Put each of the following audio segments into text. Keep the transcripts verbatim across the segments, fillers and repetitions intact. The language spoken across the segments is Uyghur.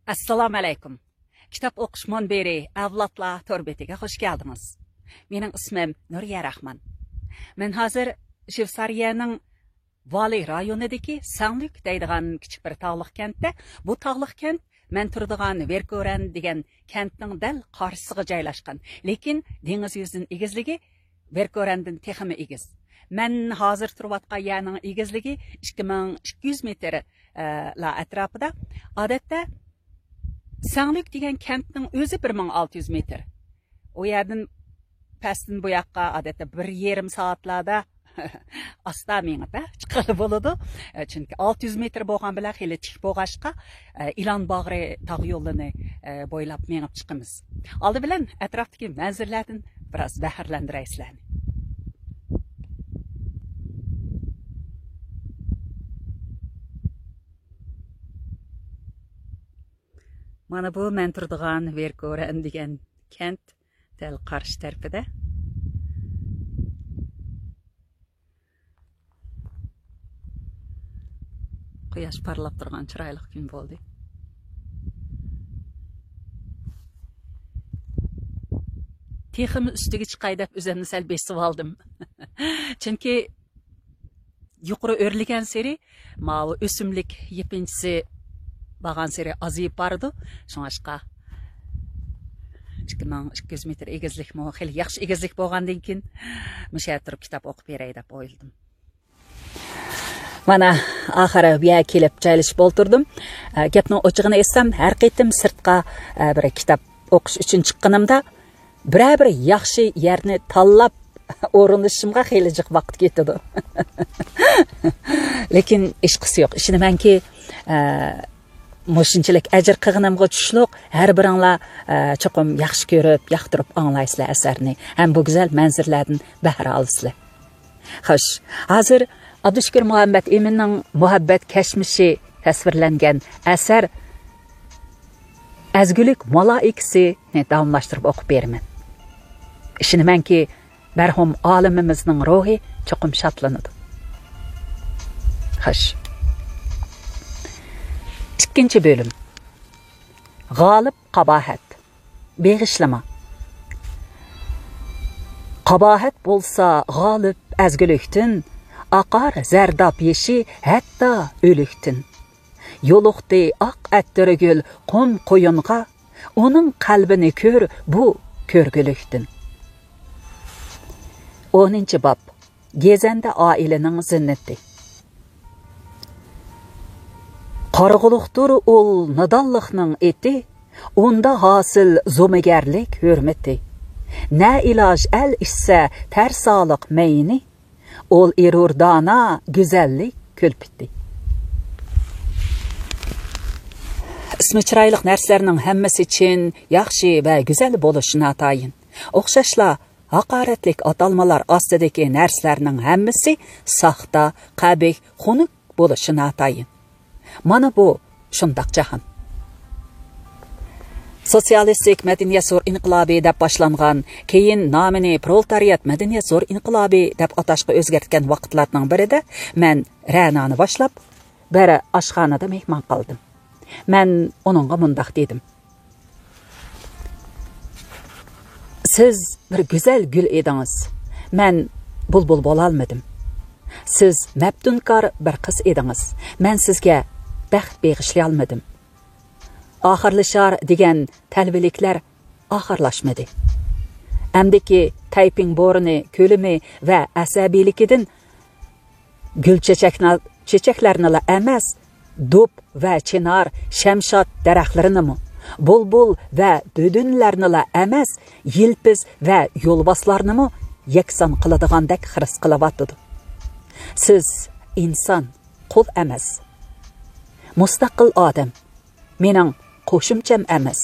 ئەسسالامۇ ئەلەيكۇم. كىتاب ئوقۇش مۇنبىرى ئەۋلادلار تور بېتىگە خۇش كەلدىڭىز. مېنىڭ ئىسمىم نۇرىيە راخمان. مەن ھازىر شۋېتسارىيەنىڭ ۋالى رايونىدىكى ساڭلۈك دەيدىغان كىچىك بىر تاغلىق كەنتتە. بۇ تاغلىق كەنت مەن تۇرىدىغان ۋېركورەن دېگەن كەنتنىڭ دەل قارشىسىغا جايلاشقان. لېكىن دېڭىز يۈزىدىن ئېگىزلىكى ۋېركورەندىن تېخىمۇ ئېگىز. مەن ھازىر تۇرۇۋاتقان يەرنىڭ ئېگىزلىكى ئىككى مىڭ ئىككى يۈز مېتىر، ئە، لا ئەتراپىدا. ئادەتتە ساڭلۈك دېگەن كەنتنىڭ ئۆزى بىر مىڭ ئالتە يۈز مېتىر. ئۇ يەردىن پەستىن بۇ ياققا ئادەتتە بىر يېرىم سائەتلەردە ئاستا مېڭىپ، ھە، چىققىلى بولىدۇ. ئە، چۈنكى ئالتە يۈز مېتىر بولغان بىلەن خېلى تىك بولغاچقا، ئە، ئىلان باغرى تاغ يولىنى، ئە، بويلاپ مېڭىپ چىقىمىز. ئالدى بىلەن ئەتراپتىكى مەنزىرىلەردىن بىراز بەھرىلەندۈرەي سىلەرنى. مانا بۇ مەن تۇرىدىغان ۋېركورەن دېگەن كەنت دەل قارشى تەرىپىدە. قۇياش پارلاپ تۇرغان چىرايلىق كۈن بولدى. تېخىمۇ ئۈستىگە چىقاي دەپ ئۆزۈمنى سەل بېسىۋالدىم. چۈنكى يۇقىرى ئۆرلىگەنسېرى ماۋۇ ئۆسۈملۈك يېپىنچىسى بارغانسېرى ئازىيىپ بارىدۇ. شۇڭلاشقا ئىككى مىڭ ئىككى يۈز مېتىر ئېگىزلىكمۇ خېلى ياخشى ئېگىزلىك بولغاندىن كېيىن، مۇشۇ يەردە تۇرۇپ كىتاب ئوقۇپ بېرەي دەپ ئويلىدىم. مانا، ئاخىرى بۇ يەرگە كېلىپ جايلىشىپ ئولتۇردۇم. ئە، گەپنىڭ ئوچۇقىنى ئېيتسام، ھەر قېتىم سىرتقا، ئە، بىر كىتاب ئوقۇش ئۈچۈن چىققىنىمدا، بىرەر بىر ياخشى يەرنى تاللاپ ئورۇنلىشىشىمغا خېلى جىق ۋاقىت كېتىدۇ. لېكىن ھېچقىسى يوق. ئىشىنىمەنكى، ئە، مۇشۇنچىلىك ئەجىر قىلغىنىمغا چۈشلۈق، ھەر بىرىڭلار، ئە، چوقۇم ياخشى كۆرۈپ، ياقتۇرۇپ ئاڭلايسىلەر ئەسەرنى. ھەم بۇ گۈزەل مەنزىرىلەردىن بەھرە ئالىسىلەر. خوش، ھازىر ئابدۇشۈكۈر مۇھەممەت ئىمىننىڭ مۇھەببەت كەچمىشى تەسۋىرلەنگەن ئەسەر ئەزگۈلۈك مالائىكىسىنى داۋاملاشتۇرۇپ ئوقۇپ بېرىمەن. ئىشىنىمەنكى، مەرھۇم ئالىمىمىزنىڭ روھى چوقۇم شادلىنىدۇ. خوش. ئىككىنچى بۆلۈم. غالىپ قاباھەت. بېغىشلىما. قاباھەت بولسا غالىپ ئەزگۈلۈكتىن، ئاقار زەرداب يېشى ھەتتا ئۆلۈكتىن. يولۇقتى ئاق ئەتىرگۈل قۇم قۇيۇنغا، ئۇنىڭ قەلبىنى كۆر بۇ كۆرگۈلۈكتىن. ئونىنچى باب. گېزەندە ئائىلىنىڭ زىننىتى. قارىغۇلۇقتۇر ئۇل نادانلىقنىڭ ئېتى، ئۇندا ھاسىل زومىگەرلىك ھۆرمىتى. نە ئىلاج ئەل ئىچسە تەرسالىق مەينى، ئۇل ئېرۇر دانا گۈزەللىك كۈلپىتى. ئىسمى چىرايلىق نەرسىلەرنىڭ ھەممىسى چىن، ياخشى ۋە گۈزەل بولۇشى ناتايىن. ئوخشاشلا، ھاقارەتلىك ئاتالمىلار ئاستىدىكى نەرسىلەرنىڭ ھەممىسى ساختا، قەبىھ، خۇنۈك بولۇشى ناتايىن. مانا بۇ شۇنداق جاھان. سوتسىيالىستىك مەدەنىيەت زور ئىنقىلابى دەپ باشلانغان، كېيىن نامىنى پرولېتارىيات مەدەنىيەت زور ئىنقىلابى دەپ ئاتاشقا ئۆزگەرتكەن ۋاقىتلارنىڭ بىرىدە مەن رەنانى باشلاپ، بىر ئاشخانىدا مېھمان قىلدىم. مەن ئۇنىڭغا مۇنداق دېدىم: سىز بىر گۈزەل گۈل ئىدىڭىز. مەن بۇلبۇل بولالمىدىم. سىز مەپتۇنكار بىر قىز ئىدىڭىز. مەن سىزگە بەخت بېغىشلىيالمىدىم. ئاخىرلىشار دېگەن تەلۋىلىكلەر ئاخىرلاشمىدى. ئەمدىكى تەيپىڭ بورىنى كۆلىمى ۋە ئەسەبىيلىكىدىن گۈل چېچەكنى، چېچەكلەرنىلا ئەمەس، دۇب ۋە چىنار، شەمشاد دەرەخلىرىنىمۇ، بۇلبۇل ۋە بۆدۈنلەرنىلا ئەمەس، يىلپىز ۋە يولۋاسلارنىمۇ يەكسان قىلىدىغاندەك خىرىس قىلىۋاتىدۇ. سىز ئىنسان، قۇل ئەمەس. مۇستەقىل ئادەم. مېنىڭ قوشۇمچەم ئەمەس.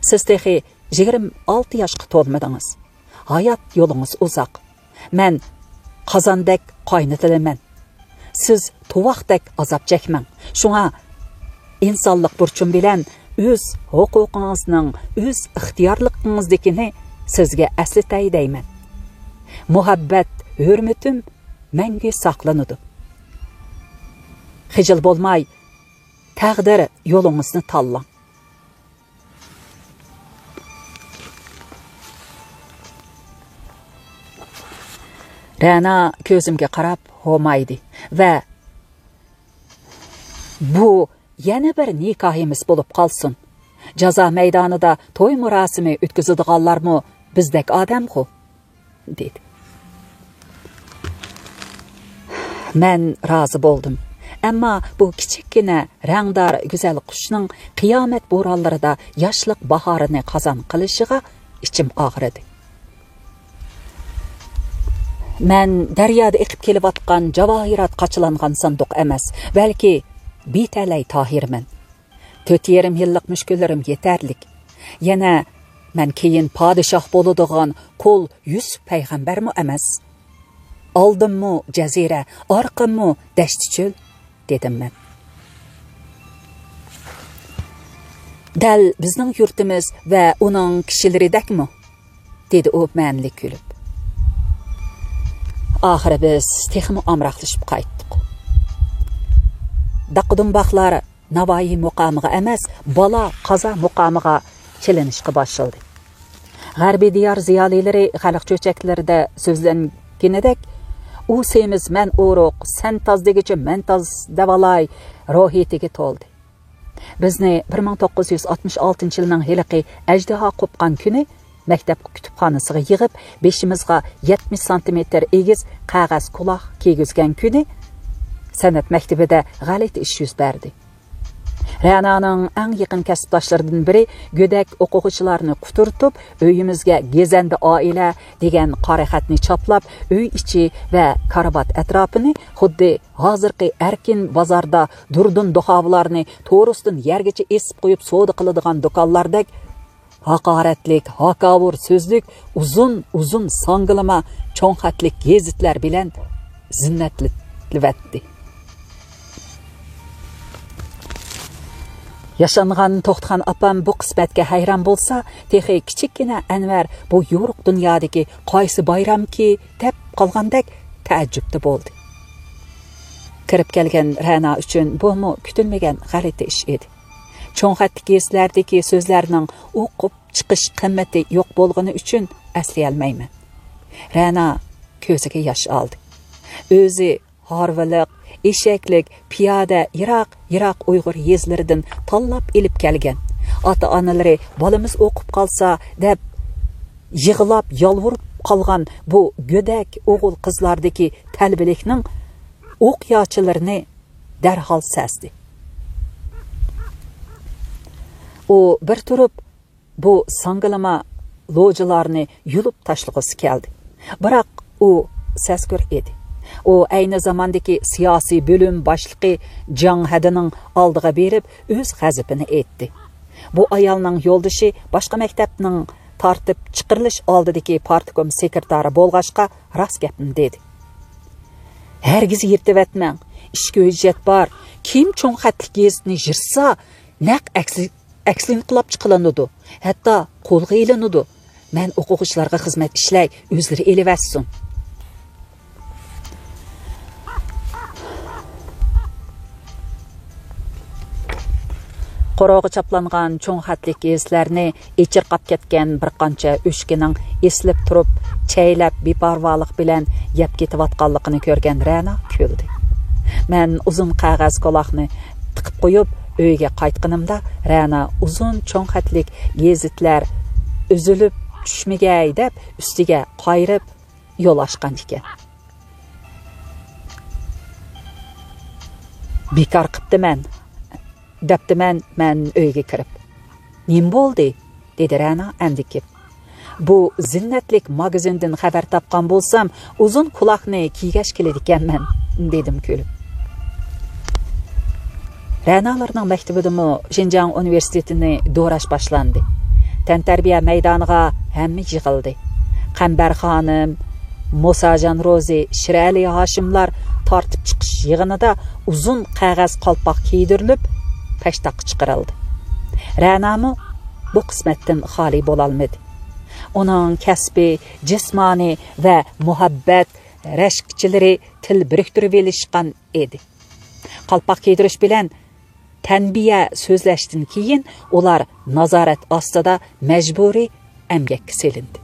سىز تېخى يىگىرمە ئالتە ياشقا تولمىدىڭىز. ھايات يولىڭىز ئۇزاق. مەن قازاندەك قاينىتىلىمەن. سىز تۇۋاقتەك ئازاب چەكمەڭ. شۇڭا ئىنسانلىق بۇرچۇم بىلەن ئۆز ھوقۇقىڭىزنىڭ، ئۆز ئىختىيارلىقىڭىزدىكىنى سىزگە ئەسلىتەي دەيمەن. مۇھەببەت، ھۆرمىتىم مەڭگۈ ساقلىنىدۇ. خىجىل بولماي، تەقدىر يولىڭىزنى تاللاڭ. رەنا كۆزۈمگە قاراپ ھومايدى ۋە بۇ يەنە بىر نىكاھىمىز بولۇپ قالسۇن. جازا مەيدانىدا توي مۇراسىمى ئۆتكۈزىدىغانلارمۇ بىزدەك ئادەمغۇ، دېدى. مەن رازى بولدۇم. ئەمما بۇ كىچىككىنە رەڭدار گۈزەل قۇشنىڭ قىيامەت بورانلىرىدا ياشلىق باھارىنى قازان قىلىشىغا ئىچىم ئاغرىدى. مەن دەريادا ئېقىپ كېلىۋاتقان جاۋاھىرات قاچىلانغان ساندۇق ئەمەس، بەلكى بىتەلەي تاھىرمەن. تۆت يېرىم يىللىق مۈشكۈللىرىم يېتەرلىك. يەنە مەن كېيىن پادىشاھ بولىدىغان قۇل يۈسۈپ پەيغەمبەرمۇ ئەمەس. ئالدىممۇ جەزىرە، ئارقاممۇ دەشتى چۆل، دېدىم مەن. دەل بىزنىڭ يۇرتىمىز ۋە ئۇنىڭ كىشىلىرىدەكمۇ؟ دېدى ئۇ مەنىلىك كۈلۈپ. ئاخىرى بىز تېخىمۇ ئامراقلىشىپ قايتتۇق. داققىدۇمباقلار ناۋايى مۇقامىغا ئەمەس، بالا قازا مۇقامىغا چېلىنىشقا باشلىدى. غەربىي دىيار زىيالىيلىرى خەلق چۆچەكلىرىدە سۆزلەنگىنىدەك، «ئۇ سېمىز، مەن ئورۇق، سەن تاز دېگۈچە مەن تاز دەۋالاي» روھىيىتىگە تولدى. بىزنى بىر مىڭ توققۇز يۈز ئاتمىش ئالتىنچى يىلنىڭ ھېلىقى ئەجدىھا قوپقان كۈنى مەكتەپ كۇتۇپخانىسىغا يىغىپ، بېشىمىزغا يەتمىش سانتىمېتىر ئېگىز قەغەز كۇلاق كىيگۈزگەن كۈنى سەنئەت مەكتىپىدە غەلىتە ئىش يۈز بەردى. رەنانىڭ ئەڭ يېقىن كەسىپداشلىرىدىن بىرى گۆدەك ئوقۇغۇچىلارنى قۇترىتىپ، ئۆيىمىزگە «گېزەندە ئائىلە» دېگەن قارا خەتنى چاپلاپ، ئۆي ئىچى ۋە كارىۋات ئەتراپىنى خۇددى ھازىرقى ئەركىن بازاردا دۇردۇن دۇخاۋىلارنى تورۇستىن يەرگىچە ئېسىپ قويۇپ سودا قىلىدىغان دۇكانلاردەك ھاقارەتلىك، ھاكاۋۇر سۆزلۈك، ئۇزۇن-ئۇزۇن ساڭگىلىما چوڭ خەتلىك گېزىتلەر بىلەن زىننەتلىۋەتتى. ياشانغان توختىخان ئاپام بۇ قىسمەتكە ھەيران بولسا، تېخى كىچىككىنە ئەنۋەر بۇ يورۇق دۇنيادىكى قايسى بايرامكى دەپ قالغاندەك تەئەججۈپتە بولدى. كىرىپ كەلگەن رەنا ئۈچۈن بۇمۇ كۈتۈلمىگەن غەلىتە ئىش ئىدى. چوڭ خەتلىك گېزىتلەردىكى سۆزلەرنىڭ ئوقۇپ چىقىش قىممىتى يوق بولغىنى ئۈچۈن ئەسلىيەلمەيمەن. رەنا كۆزىگە ياش ئالدى. ئۆزى ھارۋىلىق، ئېشەكلىك پىيادە يىراق-يىراق ئۇيغۇر يېزىلىرىدىن تاللاپ ئېلىپ كەلگەن. ئاتا-ئانىلىرى بالىمىز ئوقۇپ قالسا دەپ يىغلاپ يالۋۇرۇپ قالغان بۇ گۆدەك ئوغۇل-قىزلاردىكى تەلۋىلىكنىڭ ئوقياچىلىرىنى دەرھال سەزدى. ئۇ بىر تۇرۇپ بۇ ساڭگىلىما لوجىلارنى يۇلۇپ تاشلىغۇسى كەلدى. بىراق ئۇ سەزگۈر ئىدى. ئۇ ئەينى زاماندىكى سىياسىي بۆلۈم باشلىقى جاڭ ھەدىنىڭ ئالدىغا بېرىپ ئۆز غەزىپىنى ئېيتتى. بۇ ئايالنىڭ يولدىشى باشقا مەكتەپنىڭ تارتىپ چىقىرىلىش ئالدىدىكى پارتكوم سېكرېتارى بولغاچقا، راست گەپنى دېدى. ھەرگىز يىرتىۋەتمەڭ. ئىچكى ھۆججەت بار. كىم چوڭ خەتلىك گېزىتنى يىرتسا، نەق ئەكسى-، ئەكسىل ئىنقىلابچى قىلىنىدۇ. ھەتتا قولغا ئېلىنىدۇ. مەن ئوقۇغۇچىلارغا خىزمەت ئىشلەي، ئۆزلىرى ئېلىۋەتسۇن. قورۇغا چاپلانغان چوڭ خەتلىك گېزىتلەرنى ئېچىرقاپ كەتكەن بىر قانچە ئۆچكىنىڭ ئېسىلىپ تۇرۇپ، چەيلەپ، بىپەرۋالىق بىلەن يەپ كېتىۋاتقانلىقىنى كۆرگەن رەنا كۈلدى. مەن ئۇزۇن قەغەز كۇلاقنى تىقىپ قويۇپ، ئۆيگە قايتقىنىمدا، رەنا ئۇزۇن چوڭ خەتلىك گېزىتلەر ئۈزۈلۈپ چۈشمىگەي دەپ، ئۈستىگە قايرىپ يول ئاچقان ئىكەن. «بىكار قىپتىمەن» دەپتىمەن مەن ئۆيگە كىرىپ. «نېمە بولدى؟» دېدى رەنا ئەندىكىپ. «بۇ زىننەتلىك ماگىزىندىن خەۋەر تاپقان بولسام، ئۇزۇن كۇلاقنى كىيگەچ كېلىدىكەنمەن» دېدىم كۈلۈپ. رەنالارنىڭ مەكتىۋىدىمۇ شىنجاڭ ئۇنىۋېرسىتېتىنى دوراش باشلاندى. تەنتەربىيە مەيدانىغا ھەممە يىغىلدى. قەمبەر خانىم، موساجان روزى، شىرئەلى ھاشىملار تارتىپ چىقىش يىغىنىدا ئۇزۇن قەغەز قالپاق كىيدۈرۈلۈپ، پەشتاققا چىقىرىلدى. رەنامۇ بۇ قىسمەتتىن خالىي بولالمىدى. ئۇنىڭ كەسپى، جىسمانىي ۋە مۇھەببەت رەشكىچىلىرى تىل بىرىكتۈرۈۋېلىشقان ئىدى. قالپاق كىيدۈرۈش بىلەن تەنبىيە سۆزلەشتىن كېيىن، ئۇلار نازارەت ئاستىدا مەجبۇرىي ئەمگەككە سېلىندى.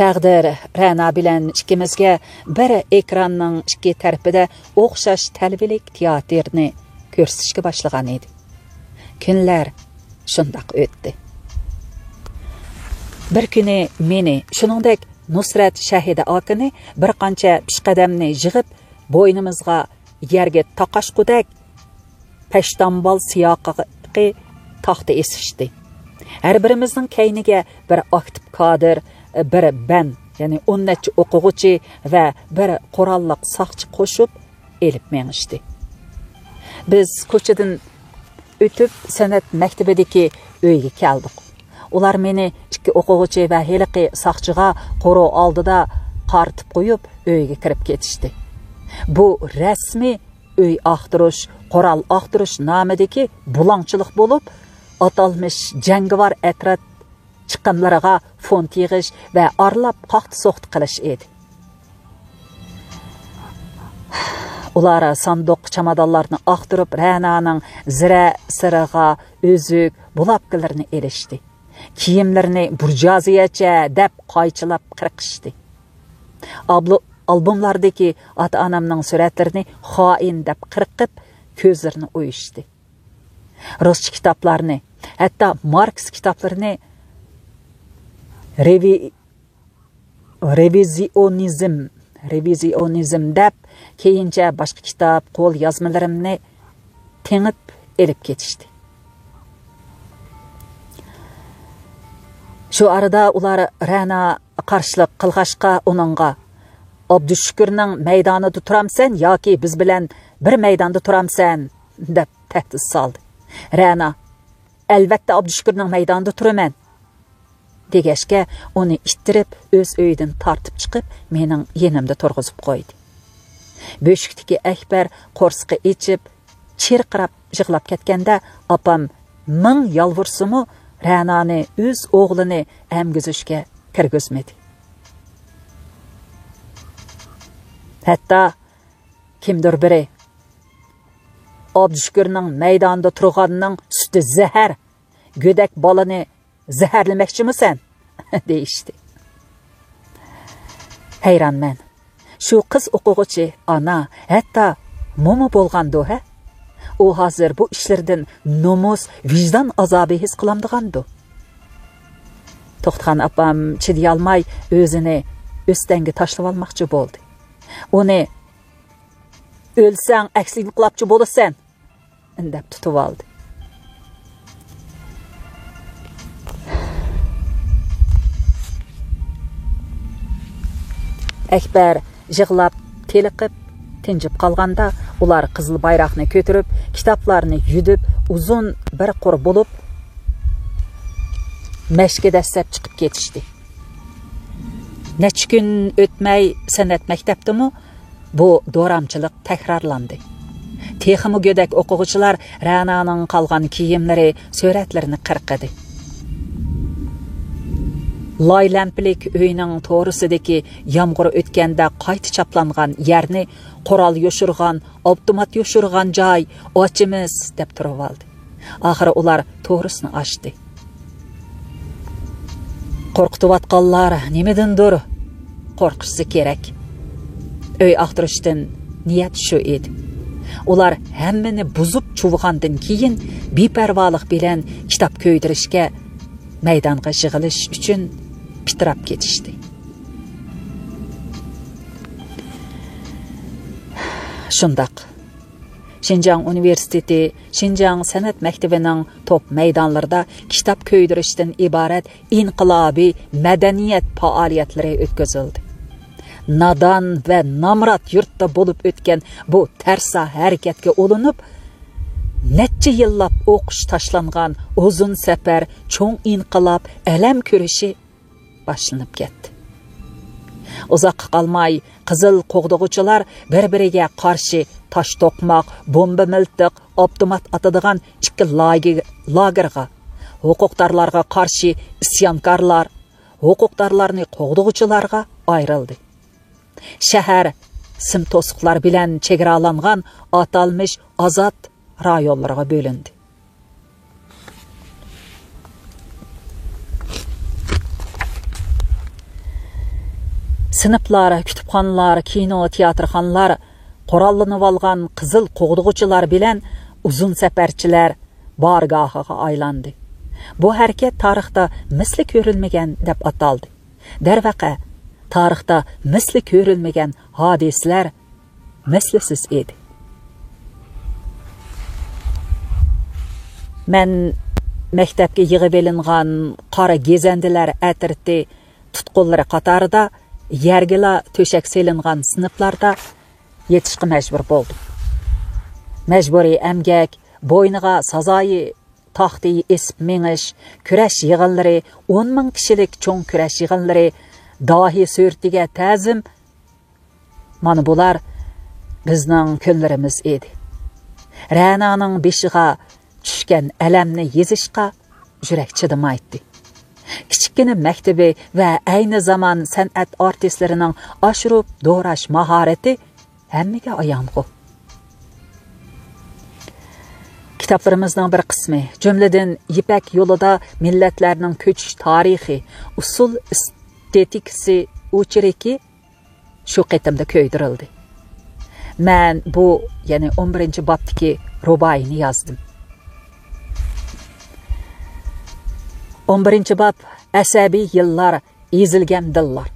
تەقدىر رەنا بىلەن ئىككىمىزگە بىر ئېكراننىڭ ئىككى تەرىپىدە ئوخشاش تەلۋىلىك تىياتىرنى كۆرسىتىشكە باشلىغان ئىدى. كۈنلەر شۇنداق ئۆتتى. بىر كۈنى مېنى، شۇنىڭدەك نۇسرەت شاھىدە ئاكىنى بىر قانچە پېشقەدەمنى يىغىپ، بوينىمىزغا يەرگە تاقاشقۇدەك پەشتانبال سىياقىغا تاختا ئېسىشتى. ھەر بىرىمىزنىڭ كەينىگە بىر ئاكتىپ كادىر، بىر بەن، يەنى ئون نەچچە ئوقۇغۇچى ۋە بىر قوراللىق ساقچى قوشۇپ ئېلىپ مېڭىشتى. بىز كوچىدىن ئۆتۈپ، سەنئەت مەكتىپىدىكى ئۆيگە كەلدۇق. ئۇلار مېنى ئىككى ئوقۇغۇچى ۋە ھېلىقى ساقچىغا قورۇ ئالدىدا قارىتىپ قويۇپ، ئۆيگە كىرىپ كېتىشتى. بۇ رەسمىي ئۆي ئاختۇرۇش، قورال ئاختۇرۇش نامىدىكى بۇلاڭچىلىق بولۇپ، ئاتالمىش جەڭگىۋار ئەترەت چىقىملىرىغا فوند يىغىش ۋە ئارىلاپ قاقتى-سوقتى قىلىش ئىدى. ئۇلار ساندۇق، چامادانلارنى ئاختۇرۇپ، رەنانىڭ زىرە-سىرىغا ئۈزۈك، بۇلاپكىلىرىنى ئېلىشتى. كىيىملىرىنى بۇرجۇئازىيەچە دەپ قايچىلاپ قىرقىشتى. ئابلو-، ئالبوملاردىكى ئاتا-ئانامنىڭ سۈرەتلىرىنى خائىن دەپ قىرقىپ، كۆزلىرىنى ئويۇشتى. رۇسچە كىتابلارنى، ھەتتا ماركس كىتابلىرىنى رېۋى-، رېۋىزىيونىزم، رېۋىزىيونىزم دەپ، كېيىنچە باشقا كىتاب، قول يازمىلىرىمنى تېڭىپ ئېلىپ كېتىشتى. شۇ ئارىدا ئۇلار رەنا قارشىلىق قىلغاچقا، ئۇنىڭغا، «ئابدۇشۈكۈرنىڭ مەيدانىدا تۇرامسەن ياكى بىز بىلەن بىر مەيداندا تۇرامسەن؟» دەپ تەھدىت سالدى. رەنا، «ئەلۋەتتە ئابدۇشۈكۈرنىڭ مەيدانىدا تۇرىمەن» دېگەچكە، ئۇنى ئىتتىرىپ، ئۆز ئۆيىدىن تارتىپ چىقىپ، مېنىڭ يېنىمدا تۇرغۇزۇپ قويدى. بۆشۈكتىكى ئەكبەر قورسىقى ئېچىپ، چىرقىراپ يىغلاپ كەتكەندە، ئاپام مىڭ يالۋۇرسىمۇ، رەنانى ئۆز ئوغلىنى ئەمگۈزۈشكە كىرگۈزمىدى. ھەتتا كىمدۇر بىرى، «ئابدۇشۈكۈرنىڭ مەيدانىدا تۇرغاننىڭ سۈتى زەھەر، گۆدەك بالىنى زەھەرلىمەكچىمۇ سەن؟» دېيىشتى. ھەيرانمەن. شۇ قىز ئوقۇغۇچى ئانا، ھەتتا موما بولغاندۇ، ھە؟ ئۇ ھازىر بۇ ئىشلىرىدىن نومۇس، ۋىجدان ئازابى ھېس قىلامدىغاندۇ؟ توختىخان ئاپام چىدىيالماي ئۆزىنى ئۆستەڭگە تاشلىۋالماقچى بولدى. ئۇنى، «ئۆلسەڭ ئەكسىگە قىلاپچۇ بولىسەن» دەپ تۇتۇۋالدى. ئەكبەر يىغلاپ، تېلىقىپ، تىنجىپ قالغاندا، ئۇلار قىزىل بايراقنى كۆتۈرۈپ، كىتابلارنى يۈدۈپ، ئۇزۇن بىر قۇر بولۇپ، مەشكە دەسسەپ چىقىپ كېتىشتى. نەچچە كۈن ئۆتمەي، سەنئەت مەكتەپتىمۇ بۇ دورامچىلىق تەكرارلاندى. تېخىمۇ گۆدەك ئوقۇغۇچىلار رەنانىڭ قالغان كىيىملىرى، سۈرەتلىرىنى قىرقىدى. لاي لەمپىلىك ئۆينىڭ تورۇسىدىكى يامغۇر ئۆتكەندە قايتا چاپلانغان يەرنى قورال يوشۇرغان، ئاپتومات يوشۇرغان جاي، ئاچىمىز دەپ تۇرۇۋالدى. ئاخىرى ئۇلار تورۇسنى ئاچتى. قورقۇتۇۋاتقانلار نېمىدىندۇر قورقۇشسا كېرەك. ئۆي ئاختۇرۇشتىن نىيەت شۇ ئىدى. ئۇلار ھەممىنى بۇزۇپ چۇۋۇغاندىن كېيىن، بىپەرۋالىق بىلەن كىتاب كۆيدۈرۈشكە مەيدانغا يىغىلىش ئۈچۈن پىتىراپ كېتىشتى. شۇنداق. شىنجاڭ ئۇنىۋېرسىتېتى، شىنجاڭ سەنئەت مەكتىۋىنىڭ توپ مەيدانلىرىدا كىتاب كۆيدۈرۈشتىن ئىبارەت ئىنقىلابىي مەدەنىيەت پائالىيەتلىرى ئۆتكۈزۈلدى. نادان ۋە نامرات يۇرتتا بولۇپ ئۆتكەن بۇ تەرسا ھەرىكەتكە ئۇلىنىپ، نەچچە يىللاپ ئوقۇش تاشلانغان ئۇزۇن سەپەر، چوڭ ئىنقىلاب، ئەلەم كۈرىشى باشلىنىپ كەتتى. ئۇزاققا قالماي قىزىل قوغدىغۇچىلار بىر-بىرىگە قارشى تاش توقماق، بومبا مىلتىق، ئاپتومات ئاتىدىغان ئىككى لاگېر-، لاگېرغا، ھوقۇقدارلارغا قارشى ئىسيانكارلار، ھوقۇقدارلارنى قوغدىغۇچىلارغا ئايرىلدى. شەھەر سىم توسۇقلار بىلەن چېگرالانغان ئاتالمىش ئازاد رايونلىرىغا بۆلۈندى. سىنىپلار، كۇتۇپخانىلار، كىنو، تىياتىرخانىلار قوراللىنىۋالغان قىزىل قوغدىغۇچىلار بىلەن ئۇزۇن سەپەرچىلەر بارگاھىغا ئايلاندى. بۇ ھەرىكەت تارىختا مىسلى كۆرۈلمىگەن دەپ ئاتالدى. دەرۋەقە، تارىختا مىسلى كۆرۈلمىگەن ھادىسىلەر مىسلىسىز ئىدى. مەن مەكتەپكە يىغىۋېلىنغان قارا گېزەندىلەر ئەترىتى تۇتقۇنلىرى قاتارىدا يەرگىلا تۆشەك سېلىنغان سىنىپلاردا يېتىشقا مەجبۇر بولدۇم. مەجبۇرىي ئەمگەك، بوينىغا سازايى تاختىنى ئېسىپ مېڭىش، كۈرەش يىغىنلىرى، ئون مىڭ كىشىلىك چوڭ كۈرەش يىغىنلىرى، داھىي سۈرىتىگە تەزىم، مانا بۇلار بىزنىڭ كۈنلىرىمىز ئىدى. رەنانىڭ بېشىغا چۈشكەن ئەلەمنى يېزىشقا يۈرەك چىدىمايتتى. كىچىككىنە مەكتىپى ۋە ئەينى زامان سەنئەت ئارتىسلىرىنىڭ ئاشۇرۇپ دوراش ماھارىتى ھەممىگە ئايانغۇ. كىتابلىرىمىزنىڭ بىر قىسمى، جۈملىدىن يىپەك يولىدا مىللەتلەرنىڭ كۆچۈش تارىخى، ئۇسسۇل ئېستېتىكىسى ئوچېركى شۇ قېتىمدا كۆيدۈرۈلدى. مەن بۇ، يەنى ئون بىرىنچى بابتىكى رۇبائىينى يازدىم. ئون بىرىنچى باب، ئەسەبىي يىللار، ئېزىلگەن دىللار.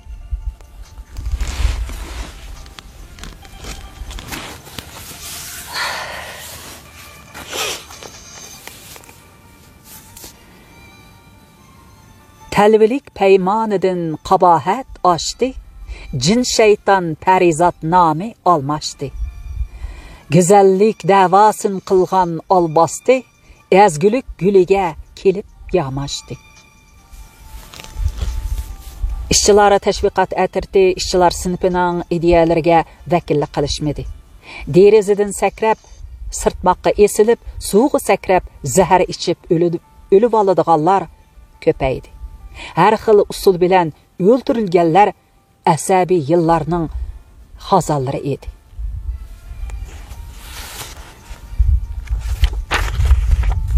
تەلۋىلىك پەيمانىدىن قاباھەت ئاشتى، جىن شەيتان پەرىزات نامى ئالماشتى. گۈزەللىك دەۋاسىن قىلغان ئالۋاستى، ئەزگۈلۈك گۈلىگە كېلىپ ياماشتى. ئىشچىلار تەشۋىقات ئەترىتى ئىشچىلار سىنىپىنىڭ ئىدىيەلىرىگە ۋەكىللىك قىلىشمىدى. دېرىزىدىن سەكرەپ، سىرتماققا ئېسىلىپ، سۇغا سەكرەپ، زەھەر ئىچىپ ئۆلىدۇ-، ئۆلۈۋالىدىغانلار كۆپەيدى. ھەر خىل ئۇسۇل بىلەن ئۆلتۈرۈلگەنلەر ئەسەبىي يىللارنىڭ خازانلىرى ئىدى.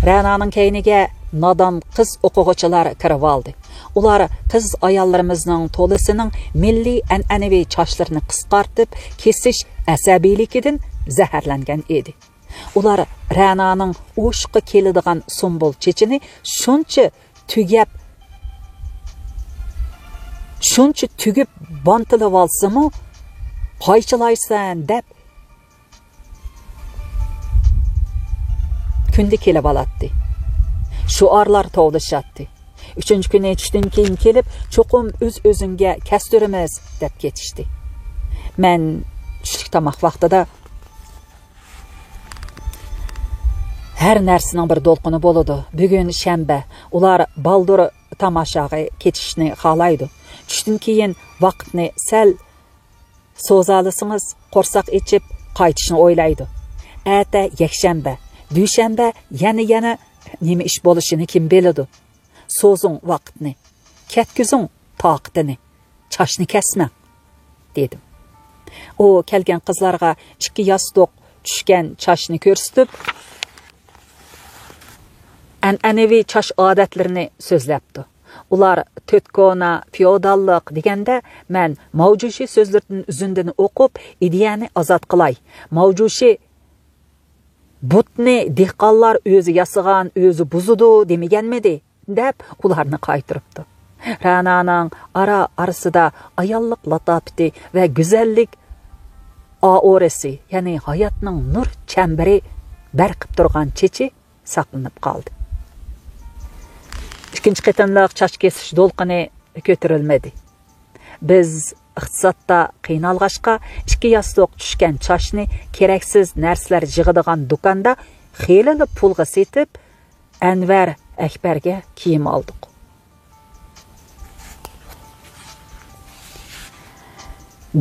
رەنانىڭ كەينىگە نادان قىز ئوقۇغۇچىلار كىرىۋالدى. ئۇلار قىز ئاياللىرىمىزنىڭ تولىسىنىڭ مىللىي ئەنئەنىۋى چاچلىرىنى قىسقارتىپ كېسىش ئەسەبىيلىكىدىن زەھەرلەنگەن ئىدى. ئۇلار رەنانىڭ ئوشۇققا كېلىدىغان سۇمبۇل چېچىنى شۇنچە تۈگەپ، شۇنچە تۈگۈپ بانتىلىۋالسىمۇ، قايچىلايسەن دەپ كۈندە كېلىۋالاتتى. شوئارلار توۋلىشاتتى. ئۈچىنچى كۈنى چۈشتىن كېيىن كېلىپ، چوقۇم ئۆز-ئۆزۈڭگە كەستۈرىمىز دەپ كېتىشتى. مەن چۈشلۈك تاماق ۋاقتىدا ھەر نەرسىنىڭ بىر دولقۇنى بولىدۇ. بۈگۈن شەنبە، ئۇلار بالدۇر تاماشاغا كېتىشنى خالايدۇ. چۈشتىن كېيىن ۋاقىتنى سەل سوزالىسىڭىز، قورساق ئېچىپ قايتىشنى ئويلايدۇ. ئەتە يەكشەنبە، دۈشەنبە يەنە، يەنە نېمە ئىش بولۇشىنى كىم بىلىدۇ؟ سوزۇڭ ۋاقىتنى، كەتكۈزۈڭ تاقىتىنى، چاچنى كەسمەڭ، دېدىم. ئۇ كەلگەن قىزلارغا ئىككى ياستۇق چۈشكەن چاچنى كۆرسىتىپ، ئەنئەنىۋى چاچ ئادەتلىرىنى سۆزلەپتۇ. ئۇلار تۆت كونا، فېئوداللىق دېگەندە، مەن ماۋجۇشى سۆزلىرىدىن ئۈزۈندىنى ئوقۇپ، ئىدىيەنى ئازاد قىلاي. ماۋجۇشى بۇتنى دېھقانلار ئۆزى ياسىغان، ئۆزى بۇزىدۇ دېمىگەنمىدى؟ دەپ ئۇلارنى قايتۇرۇپتۇ. رەنانىڭ ئارا-ئارىسىدا ئاياللىق لاتاپىتى ۋە گۈزەللىك ئائورىسى، يەنى ھاياتنىڭ نۇر چەمبىرى بەرقىپ تۇرغان چېچى ساقلىنىپ قالدى. ئىككىنچى قېتىملىق چاچ كېسىش دولقۇنى كۆتۈرۈلمىدى. بىز ئىقتىسادتا قىينالغاچقا، ئىككى ياستۇق چۈشكەن چاچنى كېرەكسىز نەرسىلەر يىغىدىغان دۇكاندا خېلىلا پۇلغا سېتىپ، ئەنۋەر ئەكبەرگە كىيىم ئالدۇق.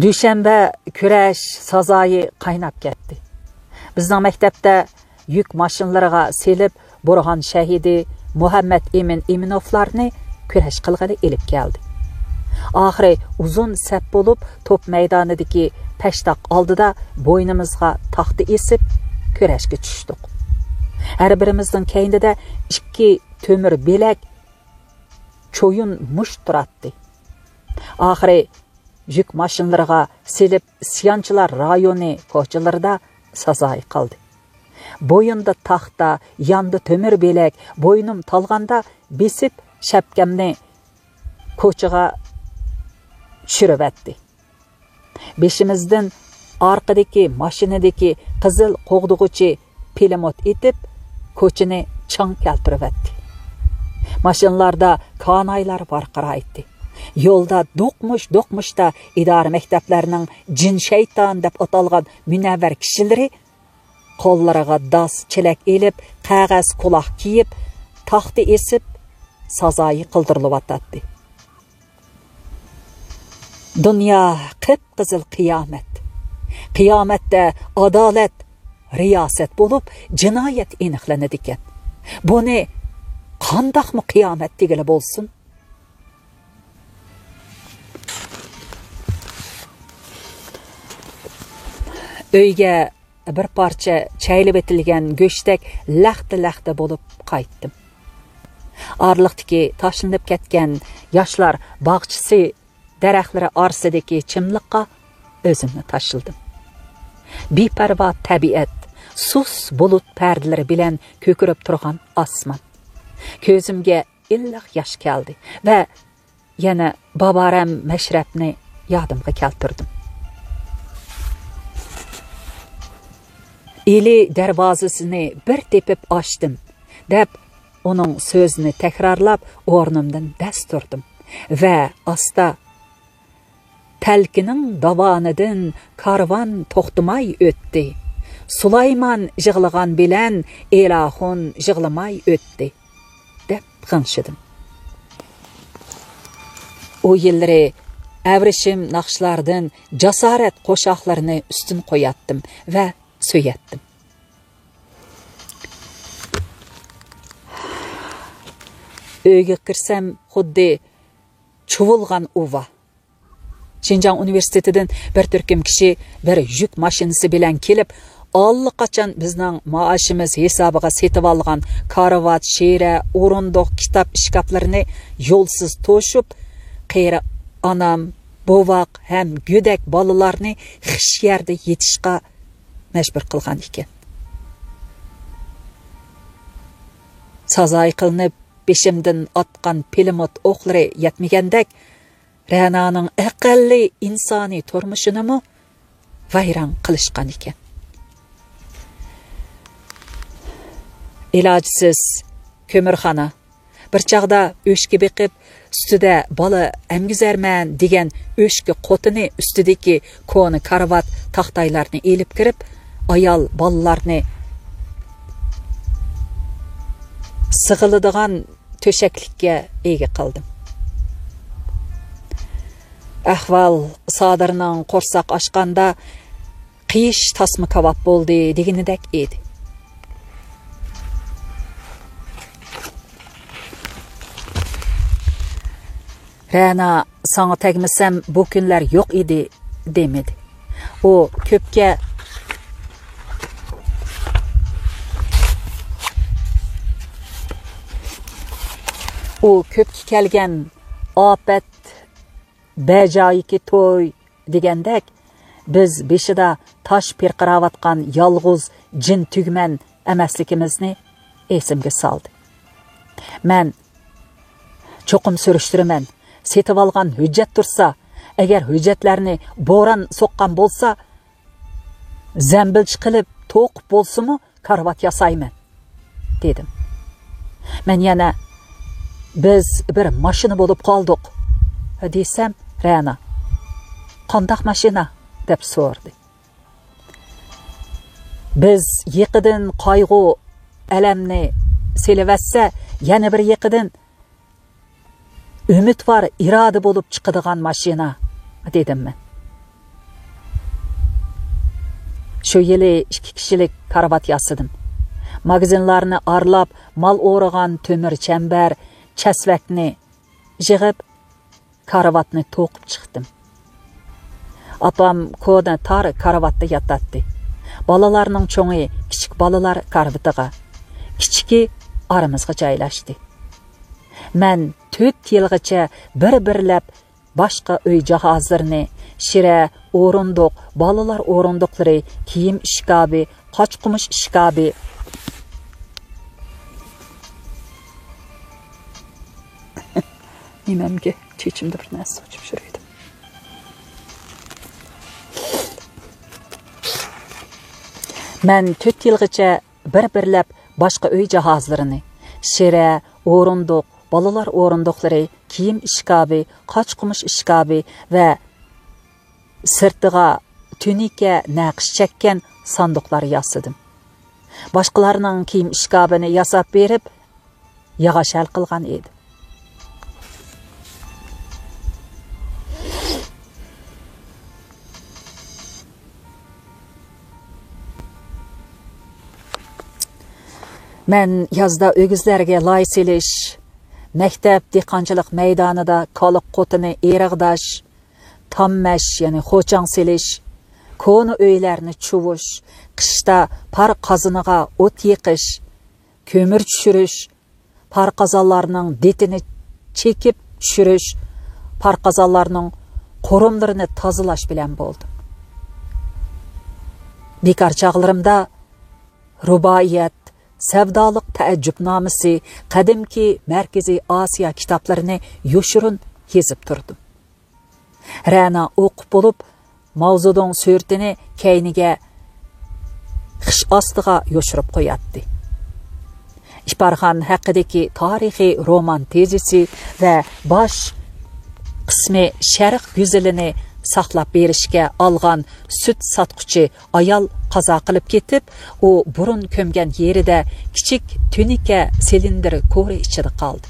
دۈشەنبە كۈرەش سازايى قايناپ كەتتى. بىزنىڭ مەكتەپتە يۈك ماشىنىلىرىغا سېلىپ، بورغان شەھىدى مۇھەممەد ئىمىن ئىمىنوفلارنى كۈرەش قىلغىلى ئېلىپ كەلدى. ئاخىرى ئۇزۇن سەپ بولۇپ، توپ مەيدانىدىكى پەشتاق ئالدىدا بوينىمىزغا تاختا ئېسىپ، كۈرەشكە چۈشتۇق. ھەر بىرىمىزنىڭ كەينىدە ئىككى تۆمۈر بېلەك چويۇن مۇشت تۇراتتى. ئاخىرى يۈك ماشىنىلىرىغا سېلىپ، ئىسيانچىلار رايونى كوچىلىرىدا سازايى قىلدى. بوينىدا تاختا، ياندا تۆمۈر بېلەك، بوينۇم تالغاندا بېسىپ شەپكەمنى كوچىغا چۈشۈرۈۋەتتى. بېشىمىزدىن ئارقىدىكى ماشىنىدىكى قىزىل قوغدىغۇچى پىلىموت ئېتىپ، كوچىنى چاڭ كەلتۈرۈۋەتتى. ماشىنىلاردا كانايلار ۋارقىرايتتى. يولدا دوقمۇش-دوقمۇشتا ئىدارە مەكتەپلەرنىڭ جىن-شەيتان دەپ ئاتالغان مۇنەۋۋەر كىشىلىرى قوللىرىغا داس چېلەك ئېلىپ، قەغەز كۇلاق كىيىپ، تاختا ئېسىپ، سازايى قىلدۇرۇلۇۋاتاتتى. دۇنيا قىپقىزىل قىيامەت. قىيامەتتە ئادالەت رىياسەت بولۇپ، جىنايەت ئېنىقلىنىدىكەن. بۇنى قانداقمۇ قىيامەت دېگىلى بولسۇن؟ ئۆيگە بىر پارچە چەيلىۋېتىلگەن گۆشتەك لەختە-لەختە بولۇپ قايتتىم. ئارىلىقتىكى تاشلىنىپ كەتكەن ياشلار باغچىسى دەرەخلىرى ئارىسىدىكى چىملىققا ئۆزۈمنى تاشلىدىم. بىپەرۋا تەبىئەت، سۇس بۇلۇت پەردىلىرى بىلەن كۆكىرىپ تۇرغان ئاسمان. كۆزۈمگە ئىللىق ياش كەلدى ۋە يەنە باۋارەم مەشرەپنى يادىمغا كەلتۈردۈم. «ئىلى دەرۋازىسىنى بىر تېپىپ ئاچتىم» دەپ، ئۇنىڭ سۆزىنى تەكرارلاپ، ئورنۇمدىن دەس تۇردۇم ۋە ئاستا: «تەلكىنىڭ داۋانىدىن كارۋان توختىماي ئۆتتى، سۇلايمان يىغلىغان بىلەن ئېلاخۇن يىغلىماي ئۆتتى» دەپ غىڭشىدىم. ئۇ يىللىرى ئەۋرىشىم ناخشىلاردىن جاسارەت قوشاقلىرىنى ئۈستۈن قوياتتىم ۋە سۆيەتتىم. ئۆيگە كىرسەم، خۇددى چۇۋۇلغان ئۇۋا. شىنجاڭ ئۇنىۋېرسىتېتىدىن بىر تۈركۈم كىشى بىر يۈك ماشىنىسى بىلەن كېلىپ، ئاللىقاچان بىزنىڭ مائاشىمىز ھېسابىغا سېتىۋالغان كارىۋات، شىرە، ئورۇندۇق، كىتاب ئىشكاپلىرىنى يولسىز توشۇپ، قېرى ئانام، بوۋاق ھەم گۆدەك بالىلارنى خىش يەردە يېتىشقا مەجبۇر قىلغان ئىكەن. سازايى قىلىنىپ بېشىمدىن ئاتقان پىلىموت ئوقلىرى يەتمىگەندەك، رەنانىڭ ئەقەللىي ئىنسانىي تۇرمۇشىنىمۇ ۋەيران قىلىشقان ئىكەن. ئىلاجسىز كۆمۈرخانا، بىر چاغدا ئۆچكە بېقىپ، ئۈستىدە بالا ئەمگۈزەرمەن دېگەن ئۆچكە قوتىنى ئۈستىدىكى كونا كارىۋات، تاختايلارنى ئېلىپ كىرىپ، ئايال بالىلارنى سىغىلىدىغان تۆشەكلىككە ئىگە قىلدىم. ئەھۋال سادىرنىڭ قورساق ئاچقاندا قىيىش تاسما كاۋاپ بولدى دېگىنىدەك ئىدى. رەنا، ساڭا تەگمىسەم، بۇ كۈنلەر يوق ئىدى، دېمىدى. ئۇ كۆپكە، ئۇ كۆپكە كەلگەن ئاپەت، بەجايىكى توي دېگەندەك، بىز بېشىدا تاش پىرقىراۋاتقان يالغۇز جىن تۈگمەن ئەمەسلىكىمىزنى ئېسىمگە سالدى. مەن چوقۇم سۈرۈشتۈرىمەن. سېتىۋالغان ھۆججەت تۇرسا، ئەگەر ھۆججەتلەرنى بوران سوققان بولسا، زەمبىلچە قىلىپ توقۇپ بولسىمۇ كارىۋات ياسايمەن، دېدىم. مەن يەنە، بىز بىر ماشىنا بولۇپ قالدۇق، دېسەم، رەنا، قانداق ماشىنا؟ دەپ سورىدى. بىز يېقىدىن قايغۇ، ئەلەمنى سېلىۋەتسە، يەنە بىر يېقىدىن ئۈمىدۋار ئىرادە بولۇپ چىقىدىغان ماشىنا، دېدىم مەن. شۇ يىلى ئىككى كىشىلىك كارىۋات ياسىدىم. ماگىزىنلارنى ئارىلاپ، مال ئورىغان تۆمۈر چەمبەر، چەسۋەكنى يىغىپ، كارىۋاتنى توقۇپ چىقتىم. ئاپام كونا تار كارىۋاتتا ياتاتتى. بالىلارنىڭ چوڭى كىچىك بالىلار كارىۋىتىغا، كىچىكى ئارىمىزغا جايلاشتى. مەن تۆت يىلغىچە بىر-بىرلەپ باشقا ئۆي جاھازلىرىنى، شىرە، ئورۇندۇق، بالىلار ئورۇندۇقلىرى، كىيىم ئىشكابى، قاچا-قۇمۇش ئىشكابى. نېمەمگە چېچىمدا بىر نەرسە سوچۇپ يۈرۈيدۇ. مەن تۆت يىلغىچە بىر-بىرلەپ باشقا ئۆي جاھازلىرىنى، شىرە، ئورۇندۇق، بالىلار ئورۇندۇقلىرى، كىيىم ئىشكابى، قاچا-قۇمۇش ئىشكابى ۋە سىرتىغا تۈنىكە نەقىش چەككەن ساندۇقلار ياسىدىم. باشقىلارنىڭ كىيىم ئىشكابىنى ياساپ بېرىپ، ياغاچ ھەل قىلغان ئىدىم. مەن يازدا ئۆگزىلەرگە لاي سېلىش، مەكتەپ دېھقانچىلىق مەيدانىدا كالا قوتىنى ئېرىغداش، تاممەش، يەنى خوچاڭ سېلىش، كونا ئۆيلەرنى چۇۋۇش، قىشتا پار قازىنىغا ئوت يېقىش، كۆمۈر چۈشۈرۈش، پار قازانلارنىڭ دېتىنى چېكىپ چۈشۈرۈش، پار قازانلارنىڭ قورۇملىرىنى تازىلاش بىلەن بولدۇم. بىكار چاغلىرىمدا رۇبائىيەت، سەۋدالىق تەئەججۈپنامىسى، قەدىمكى مەركىزىي ئاسىيا كىتابلىرىنى يوشۇرۇن يېزىپ تۇردۇم. رەنا ئوقۇپ بولۇپ، ماۋزېدۇڭ سۈرىتىنى كەينىگە خىش ئاستىغا يوشۇرۇپ قوياتتى. ئىپارخان ھەققىدىكى تارىخىي رومان تېزىسى ۋە باش قىسمى شەرق گۈزىلىنى ساقلاپ بېرىشكە ئالغان سۈت ساتقۇچى ئايال قازا قىلىپ كېتىپ، ئۇ بۇرۇن كۆمگەن يېرىدە كىچىك تۈنىكە سىلىندىر كورى ئىچىدە قالدى.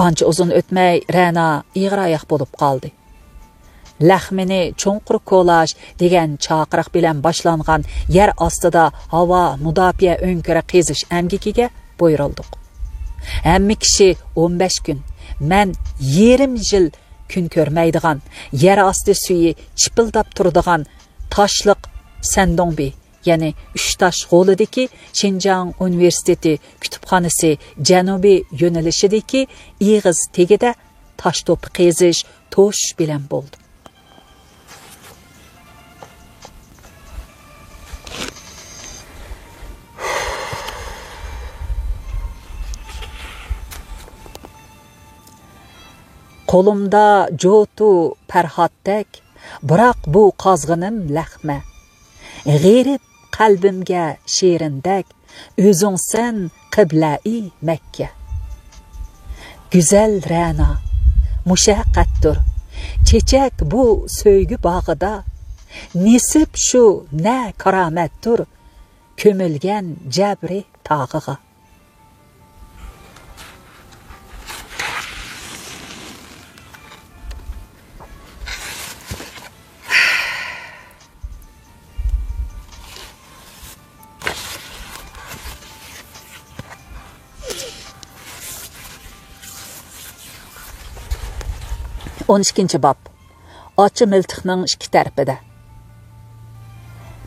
ئانچە ئۇزۇن ئۆتمەي رەنا ئېغىر ئاياق بولۇپ قالدى. لەخمىنى چوڭقۇر كولاش دېگەن چاقىرىق بىلەن باشلانغان يەر ئاستىدا ھاۋا مۇداپىئە ئۆڭكۈرى قېزىش ئەمگىكىگە بۇيرۇلدۇق. ھەممە كىشى ئون بەش كۈن، مەن يېرىم يىل كۈن كۆرمەيدىغان، يەر ئاستى سۈيى چىپىلداپ تۇرىدىغان تاشلىق سەندۇڭبى، يەنى ئۈچ تاش غولىدىكى شىنجاڭ ئۇنىۋېرسىتېتى كۇتۇپخانىسى جەنۇبىي يۆنىلىشىدىكى ئېغىز تېگىدە تاش توپا قېزىش توش بىلەن بولدۇم. قولۇمدا جوتۇ پەرھاتتەك، بىراق بۇ قازغىنىم لەخمە. غېرىب قەلبىمگە شېرىندەك، ئۆزۈڭسەن قىبلەئى مەككە. گۈزەل رەنا، مۇشەققەتتۇر چېچەك بۇ سۆيگۈ باغىدا. نېسىپ شۇ نە كارامەتتۇر كۆمۈلگەن جەبرى تاغىغا. ئون ئىككىنچى باب. ئاچا مىلتىقنىڭ ئىككى تەرىپىدە.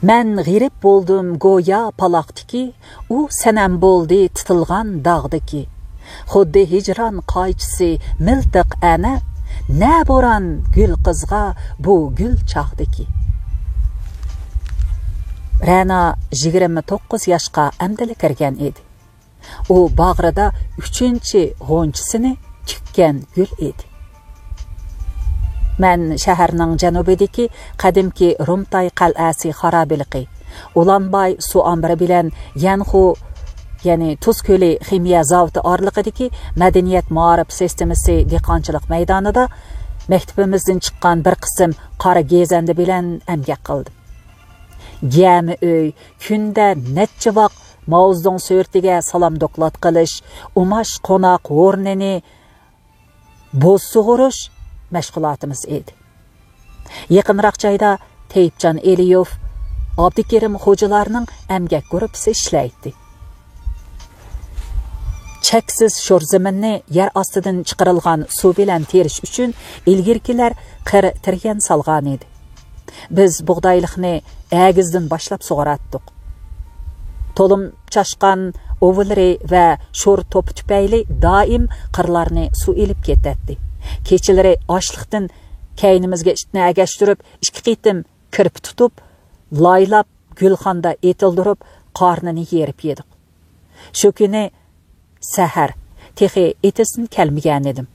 مەن غېرىب بولدۇم گويا پالاقتىكى، ئۇ سەنەم بولدى تىتىلغان داغدىكى. خۇددى ھىجران قايچىسى مىلتىق ئەنە، نە بوران گۈل قىزغا بۇ گۈل چاغدىكى. رەنا يىگىرمە توققۇز ياشقا ئەمدىلا كىرگەن ئىدى. ئۇ باغرىدا ئۈچىنچى غۇنچىسىنى تىككەن گۈل ئىدى. مەن شەھەرنىڭ جەنۇبىدىكى قەدىمكى رۇمتاي قەلئەسى خارابىلىقى، ئۇلانباي سۇ ئامبىرى بىلەن يەنخۇ، يەنى تۇز كۆلى خىمىيە زاۋۇتى ئارىلىقىدىكى مەدەنىيەت مائارىپ سىستېمىسى دېھقانچىلىق مەيدانىدا مەكتىپىمىزدىن چىققان بىر قىسىم قارا گېزەندە بىلەن ئەمگەك قىلدىم. گەمە ئۆي، كۈندە نەچچە ۋاق ماۋزېدۇڭ سۈرىتىگە سالام دوكلات قىلىش، ئۇماش قوناق ھورنىنى بوز سۇغۇرۇش مەشغۇلاتىمىز ئىدى. يېقىنراق جايدا تەيىپجان ئېلىيېف، ئابدۇكېرىم خوجىلارنىڭ ئەمگەك گۇرۇپپىسى ئىشلەيتتى. چەكسىز شور زېمىننى يەر ئاستىدىن چىقىرىلغان سۇ بىلەن تېرىش ئۈچۈن ئىلگىرىكىلەر قىر تىريەن سالغانىدى. بىز بۇغدايلىقنى ئەگىزدىن باشلاپ سۇغۇراتتۇق. تولۇم چاشقان ئۇۋىلىرى ۋە شور توپا تۈپەيلى دائىم قىرلارنى سۇ ئېلىپ كېتەتتى. كېچىلىرى ئاچلىقتىن كەينىمىزگە ئىتنى ئەگەشتۈرۈپ، ئىككى قېتىم كىرپى تۇتۇپ، لايلاپ، گۈلخاندا ئېتىلدۇرۇپ، قارنىنى يېرىپ يېدۇق. شۇ كۈنى سەھەر، تېخى ئېتىزدىن كەلمىگەنىدىم.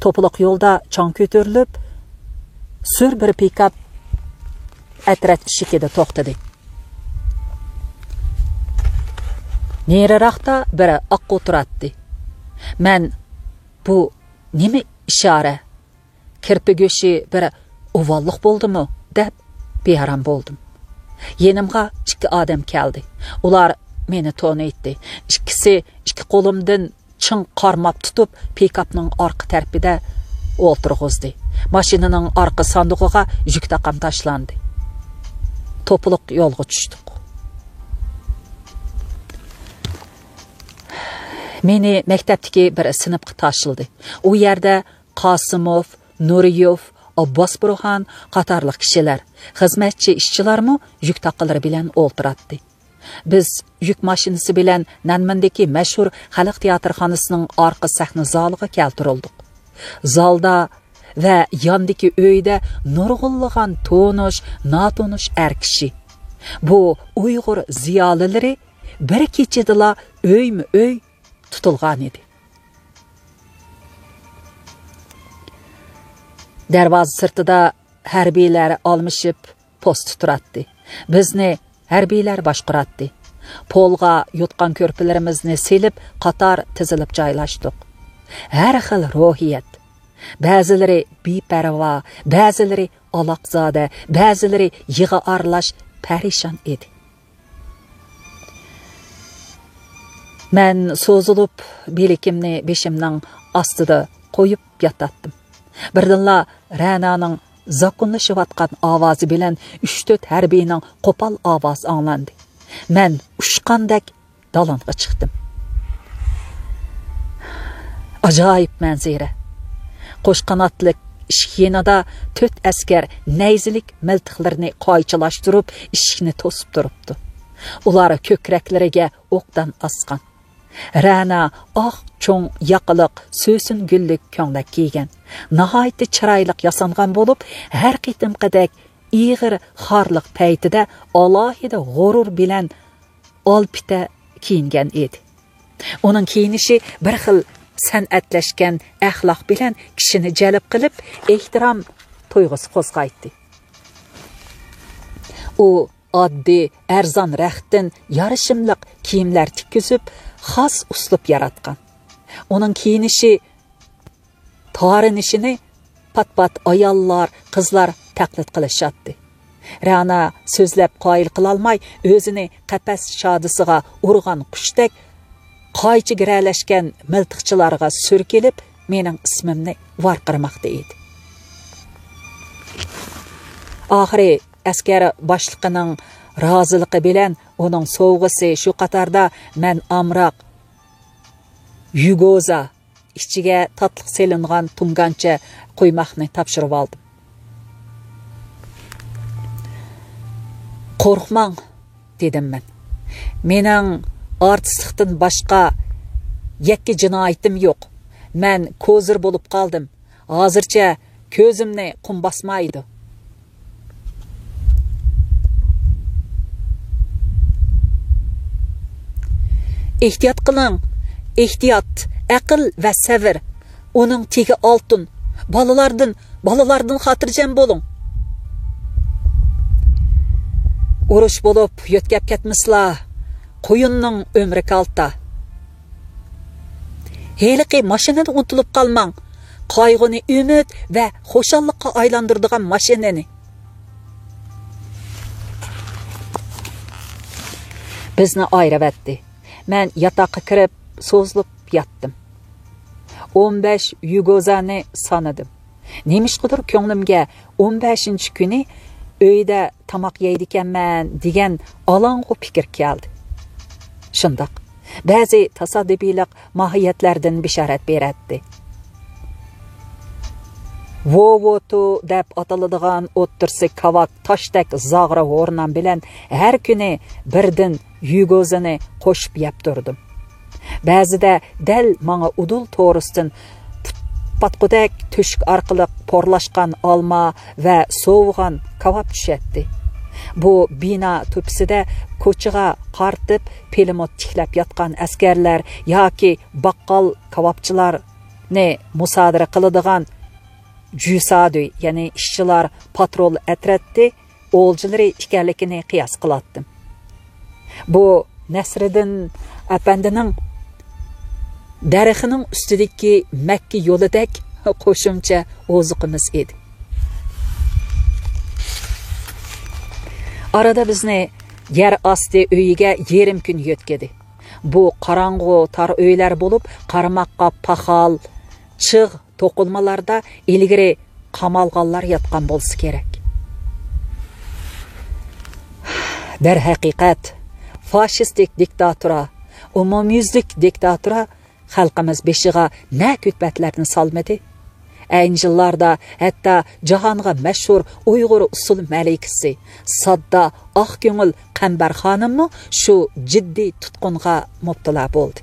توپىلىق يولدا چاڭ كۆتۈرۈلۈپ، سۈر بىر پىكاپ ئەترەت ئىشىكىدە توختىدى. نېرىراقتا بىر ئاققۇ تۇراتتى. مەن، «بۇ نېمە ئىشارە؟ كىرپە گۆشى بىر ئۇۋاللىق بولدىمۇ؟» دەپ بىئارام بولدۇم. يېنىمغا ئىككى ئادەم كەلدى. ئۇلار مېنى تونۇيتتى. ئىككىسى ئىككى قولۇمدىن چىڭ قارماپ تۇتۇپ، پىكاپنىڭ ئارقا تەرىپىدە ئولتۇرغۇزدى. ماشىنىنىڭ ئارقا ساندۇقىغا يۈك تاقام تاشلاندى. توپىلىق يولغا چۈشتۇق. مېنى مەكتەپتىكى بىر سىنىپقا تاشلىدى. ئۇ يەردە قاسىموف، نۇرىيېف، ئابباس بۇرھان قاتارلىق كىشىلەر، خىزمەتچى ئىشچىلارمۇ يۈك تاقىلىرى بىلەن ئولتۇراتتى. بىز يۈك ماشىنىسى بىلەن نەنمىندىكى مەشھۇر خەلق تىياتىرخانىسىنىڭ ئارقا سەھنە زالىغا كەلتۈرۈلدۇق. زالدا ۋە ياندىكى ئۆيدە نۇرغۇنلىغان تونۇش، ناتونۇش ئەر كىشى. بۇ ئۇيغۇر زىيالىيلىرى بىر كېچىدىلا ئۆيمۇ ئۆي تۇتۇلغانىدى. دەرۋازا سىرتىدا ھەربىيلەر ئالمىشىپ پوستتا تۇراتتى. بىزنى ھەربىيلەر باشقۇراتتى. پولغا يوتقان-كۆرپىلىرىمىزنى سېلىپ، قاتار تىزىلىپ جايلاشتۇق. ھەر خىل روھىيەت. بەزىلىرى بىپەرۋا، بەزىلىرى ئالاقزادە، بەزىلىرى يىغا ئارىلاش پەرىشان ئىدى. مەن سوزۇلۇپ، بىلىكىمنى بېشىمنىڭ ئاستىدا قويۇپ ياتاتتىم. بىردىنلا رەنانىڭ زاكۇنلىشىۋاتقان ئاۋازى بىلەن ئۈچ-تۆت ھەربىينىڭ قوپال ئاۋازى ئاڭلاندى. مەن ئۇچقاندەك دالانغا چىقتىم. ئاجايىپ مەنزىرە. قوش قاناتلىق ئىشىك يېنىدا تۆت ئەسكەر نەيزىلىك مىلتىقلىرىنى قايچىلاشتۇرۇپ، ئىشىكنى توسۇپ تۇرۇپتۇ. ئۇلار كۆكرەكلىرىگە ئوقدان ئاسقان. رەنا ئاق چوڭ ياقىلىق سۆسۈن گۈللۈك كۆڭلەك كىيگەن. ناھايىتى چىرايلىق ياسانغان بولۇپ، ھەر قېتىمقىدەك ئېغىر خارلىق پەيتىدە ئالاھىدە غۇرۇر بىلەن ئالپىتە كىيىنگەن ئىدى. ئۇنىڭ كىيىنىشى بىر خىل سەنئەتلەشكەن ئەخلاق بىلەن كىشىنى جەلپ قىلىپ، ئېھتىرام تۇيغۇسى قوزغايتتى. ئۇ ئاددىي، ئەرزان رەختتىن يارىشىملىق كىيىملەر تىككۈزۈپ، خاس ئۇسلۇب ياراتقان. ئۇنىڭ كىيىنىشى تارىنىشىنى پات-پات ئاياللار، قىزلار تەقلىد قىلىشاتتى. رەنا سۆزلەپ قايىل قىلالماي، ئۆزىنى قەپەس شادىسىغا ئۇرغان قۇشتەك قايچا گىرەلەشكەن مىلتىقچىلارغا سۈركىلىپ، مېنىڭ ئىسمىمنى ۋارقىرىماقتا ئىدى. ئاخىرى ئەسكەر باشلىقىنىڭ رازىلىقى بىلەن ئۇنىڭ سوۋغىسى، شۇ قاتاردا مەن ئامراق يۈگوزا، ئىچىگە تاتلىق سېلىنغان تۇڭگانچە قۇيماقنى تاپشۇرۇۋالدىم. «قورقماڭ،» دېدىم مەن. «مېنىڭ ئارتىسلىقتىن باشقا يەككە جىنايىتىم يوق. مەن كوزىر بولۇپ قالدىم. ھازىرچە كۆزۈمنى قۇم باسمايدۇ.» «ئېھتىيات قىلىڭ، ئېھتىيات، ئەقىل ۋە سەۋر، ئۇنىڭ تېگى ئالتۇن. بالىلاردىن، بالىلاردىن خاتىرجەم بولۇڭ. ئۇرۇش بولۇپ يۆتكەپ كەتمىسىلا، قۇيۇننىڭ ئۆمرى كالتا. ھېلىقى ماشىنىنى ئۇنتۇلۇپ قالماڭ، قايغۇنى ئۈمىد ۋە خۇشاللىققا ئايلاندۇرىدىغان ماشىنىنى.» بىزنى ئايرىۋەتتى. مەن ياتاققا كىرىپ سوزۇلۇپ ياتتىم. ئون بەش يۈگوزانى سانىدىم. نېمىشقىدۇر كۆڭلۈمگە ئون بەشىنچى كۈنى ئۆيدە تاماق يەيدىكەنمەن دېگەن ئالاڭغۇ پىكىر كەلدى. شۇنداق، بەزى تاسادىپىيلىق ماھىيەتلەردىن بېشارەت بېرەتتى. ۋوۋوتۇ دەپ ئاتىلىدىغان ئوتتۇرىسى كاۋاك تاشتەك زاغرا ھورنام بىلەن ھەر كۈنى بىردىن يۈگوزىنى قوشۇپ يەپ تۇردۇم. بەزىدە دەل ماڭا ئۇدۇل تورۇستىن پۇت-، پاتقۇدەك تۆشۈك ئارقىلىق پورلاشقان ئالما ۋە سوۋۇغان كاۋاپ چۈشەتتى. بۇ بىنا تۆپىسىدە كوچىغا قارىتىپ پىلىموت تىكلەپ ياتقان ئەسكەرلەر ياكى باققال كاۋاپچىلارنى مۇسادىرە قىلىدىغان جۈسادۈي، يەنى ئىشچىلار پاترول ئەترىتى ئولجىلىرى ئىكەنلىكىنى قىياس قىلاتتىم. بۇ نەسرىدىن ئەپەندىنىڭ دەرىخىنىڭ ئۈستىدىكى مەككە يولىدەك قوشۇمچە ئوزۇقىمىز ئىدى. ئارىدا بىزنى يەر ئاستى ئۆيىگە يېرىم كۈن يۆتكىدى. بۇ قاراڭغۇ تار ئۆيلەر بولۇپ، قارىماققا پاخال، چىغ توقۇلمىلاردا ئىلگىرى قامالغانلار ياتقان بولسا كېرەك. دەرھەقىقەت، فاشىستىك دىكتاتورا، ئومۇميۈزلۈك دىكتاتورا خەلقىمىز بېشىغا نە كۈلپەتلەرنى سالمىدى. ئەينى يىللاردا ھەتتا جاھانغا مەشھۇر ئۇيغۇر ئۇسسۇل مەلىكىسى، ساددا، ئاق كۆڭۈل قەمبەر خانىممۇ شۇ جىددىي تۇتقۇنغا مۇپتىلا بولدى.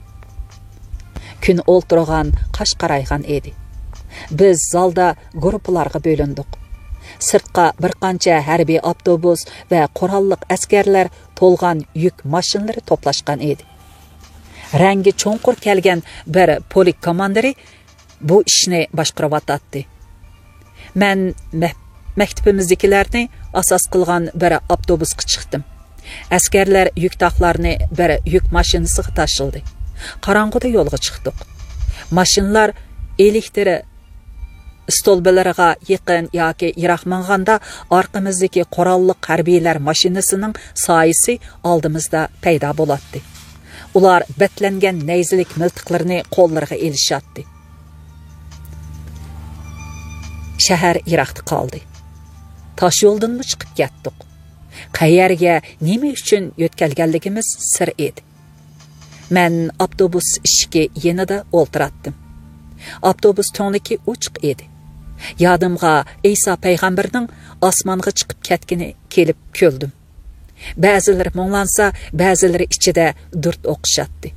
كۈن ئولتۇرغان، قاش قارايغان ئىدى. بىز زالدا گۇرۇپپىلارغا بۆلۈندۇق. سىرتقا بىر قانچە ھەربىي ئاپتوبۇس ۋە قوراللىق ئەسكەرلەر تولغان يۈك ماشىنىلىرى توپلاشقان ئىدى. رەڭگى چوڭقۇر كەلگەن بىر پولك كوماندىرى بۇ ئىشنى باشقۇرۇۋاتاتتى. مەن مە-، مەكتىپىمىزدىكىلەرنى ئاساس قىلغان بىر ئاپتوبۇسقا چىقتىم. ئەسكەرلەر يۈك تاقلارنى بىر يۈك ماشىنىسىغا تاشلىدى. قاراڭغۇدا يولغا چىقتۇق. ماشىنىلار ئېلېكتر ئىستولپىلىرىغا يېقىن ياكى يىراق ماڭغاندا، ئارقىمىزدىكى قوراللىق ھەربىيلەر ماشىنىسىنىڭ سايىسى ئالدىمىزدا پەيدا بولاتتى. ئۇلار بەتلەنگەن نەيزىلىك مىلتىقلىرىنى قوللىرىغا ئېلىشاتتى. شەھەر يىراقتا قالدى. تاشيولدىنمۇ چىقىپ كەتتۇق. قەيەرگە، نېمە ئۈچۈن يۆتكەلگەنلىكىمىز سىر ئىدى. مەن ئاپتوبۇس ئىشىكى يېنىدا ئولتۇراتتىم. ئاپتوبۇس تۈڭلۈكى ئوچۇق ئىدى. يادىمغا ئەيسا پەيغەمبەرنىڭ ئاسمانغا چىقىپ كەتكىنى كېلىپ كۈلدۈم. بەزىلىرى مۇڭلانسا، بەزىلىرى ئىچىدە دۇرت ئوقۇشاتتى.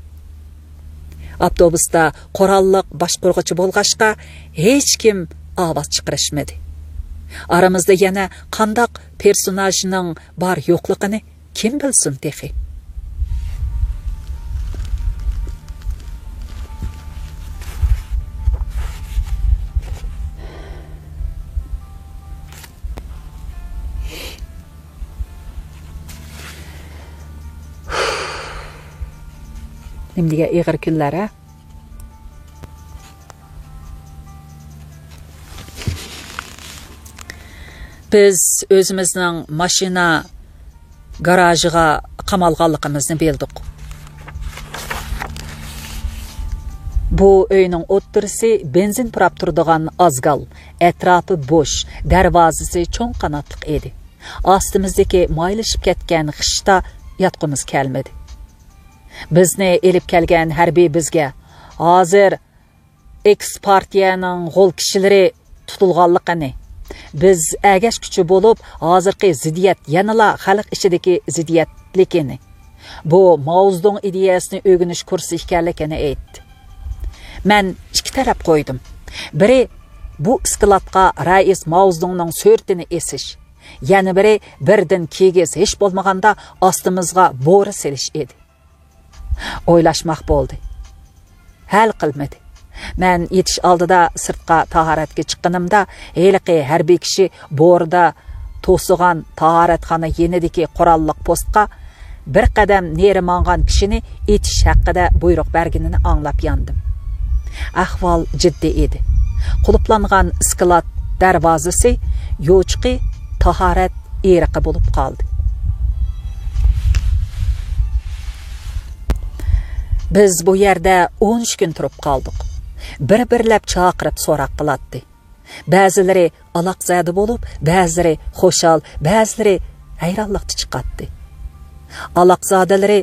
ئاپتوبۇستا قوراللىق باشقۇرغۇچى بولغاچقا، ھېچكىم ئاۋاز چىقىرىشمىدى. ئارىمىزدا يەنە قانداق پېرسوناژنىڭ بار يوقلۇقىنى كىم بىلسۇن تېخى؟ نېمىدېگەن ئېغىر كۈنلەر، ھە؟ بىز ئۆزىمىزنىڭ ماشىنا گاراژىغا قامالغانلىقىمىزنى بىلدۇق. بۇ ئۆينىڭ ئوتتۇرىسى بېنزىن پۇراپ تۇرىدىغان ئازگال، ئەتراپى بوش، دەرۋازىسى چوڭ قاناتلىق ئىدى. ئاستىمىزدىكى مايلىشىپ كەتكەن خىشتا ياتقۇمىز كەلمىدى. بىزنى ئېلىپ كەلگەن ھەربىي بىزگە، ھازىر ئېكس پارتىيەنىڭ غول كىشىلىرى تۇتۇلغانلىقىنى، بىز ئەگەشكۈچى بولۇپ، ھازىرقى زىددىيەت يەنىلا خەلق ئىچىدىكى زىددىيەتلىكىنى، بۇ ماۋزېدۇڭ ئىدىيەسىنى ئۆگىنىش كۇرسى ئىكەنلىكىنى ئېيتتى. مەن ئىككى تەرەپ قويدۇم. بىرى، بۇ ئىسكىلاتقا رەئىس ماۋزېدۇڭنىڭ سۈرىتىنى ئېسىش، يەنە بىرى، بىردىن كىگىز، ھېچ بولمىغاندا ئاستىمىزغا بورا سېلىش ئىدى. ئويلاشماق بولدى. ھەل قىلمىدى. مەن يېتىش ئالدىدا سىرتقا تاھارەتكە چىققىنىمدا، ھېلىقى ھەربىي كىشى بورىدا توسۇغان تاھارەتخانا يېنىدىكى قوراللىق پوستقا بىر قەدەم نېرى ماڭغان كىشىنى ئېتىش ھەققىدە بۇيرۇق بەرگىنىنى ئاڭلاپ ياندىم. ئەھۋال جىددىي ئىدى. قۇلۇپلانغان ئىسكىلات دەرۋازىسى يوچۇقى تاھارەت ئېرىقى بولۇپ قالدى. بىز بۇ يەردە ئون ئۈچ كۈن تۇرۇپ قالدۇق. بىر-بىرلەپ چاقىرىپ سوراق قىلاتتى. بەزىلىرى ئالاقزادە بولۇپ، بەزىلىرى خۇشال، بەزىلىرى ھەيرانلىقتا چىقاتتى. ئالاقزادىلىرى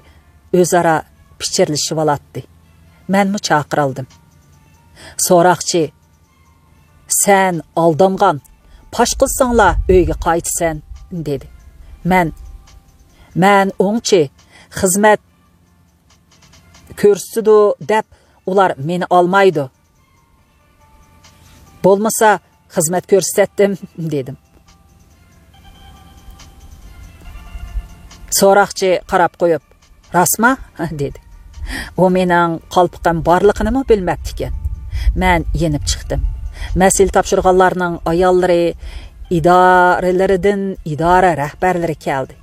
ئۆزئارا پىچىرلىشىۋالاتتى. مەنمۇ چاقىرالدىم. سوراقچى، «سەن ئالدانغان، پاش قىلساڭلا ئۆيگە قايتىسەن» دېدى. مەن، «مەن ئوڭچى، خىزمەت كۆرسىتىدۇ دەپ ئۇلار مېنى ئالمايدۇ. بولمىسا، خىزمەت كۆرسىتەتتىم» دېدىم. سوراقچى قاراپ قويۇپ، «راستما؟» دېدى. ئۇ مېنىڭ قالپىقىم بارلىقىنىمۇ بىلمەپتىكەن. مەن يېنىپ چىقتىم. مەسىلە تاپشۇرغانلارنىڭ ئاياللىرى، ئىدارىلىرىدىن ئىدارە رەھبەرلىرى كەلدى.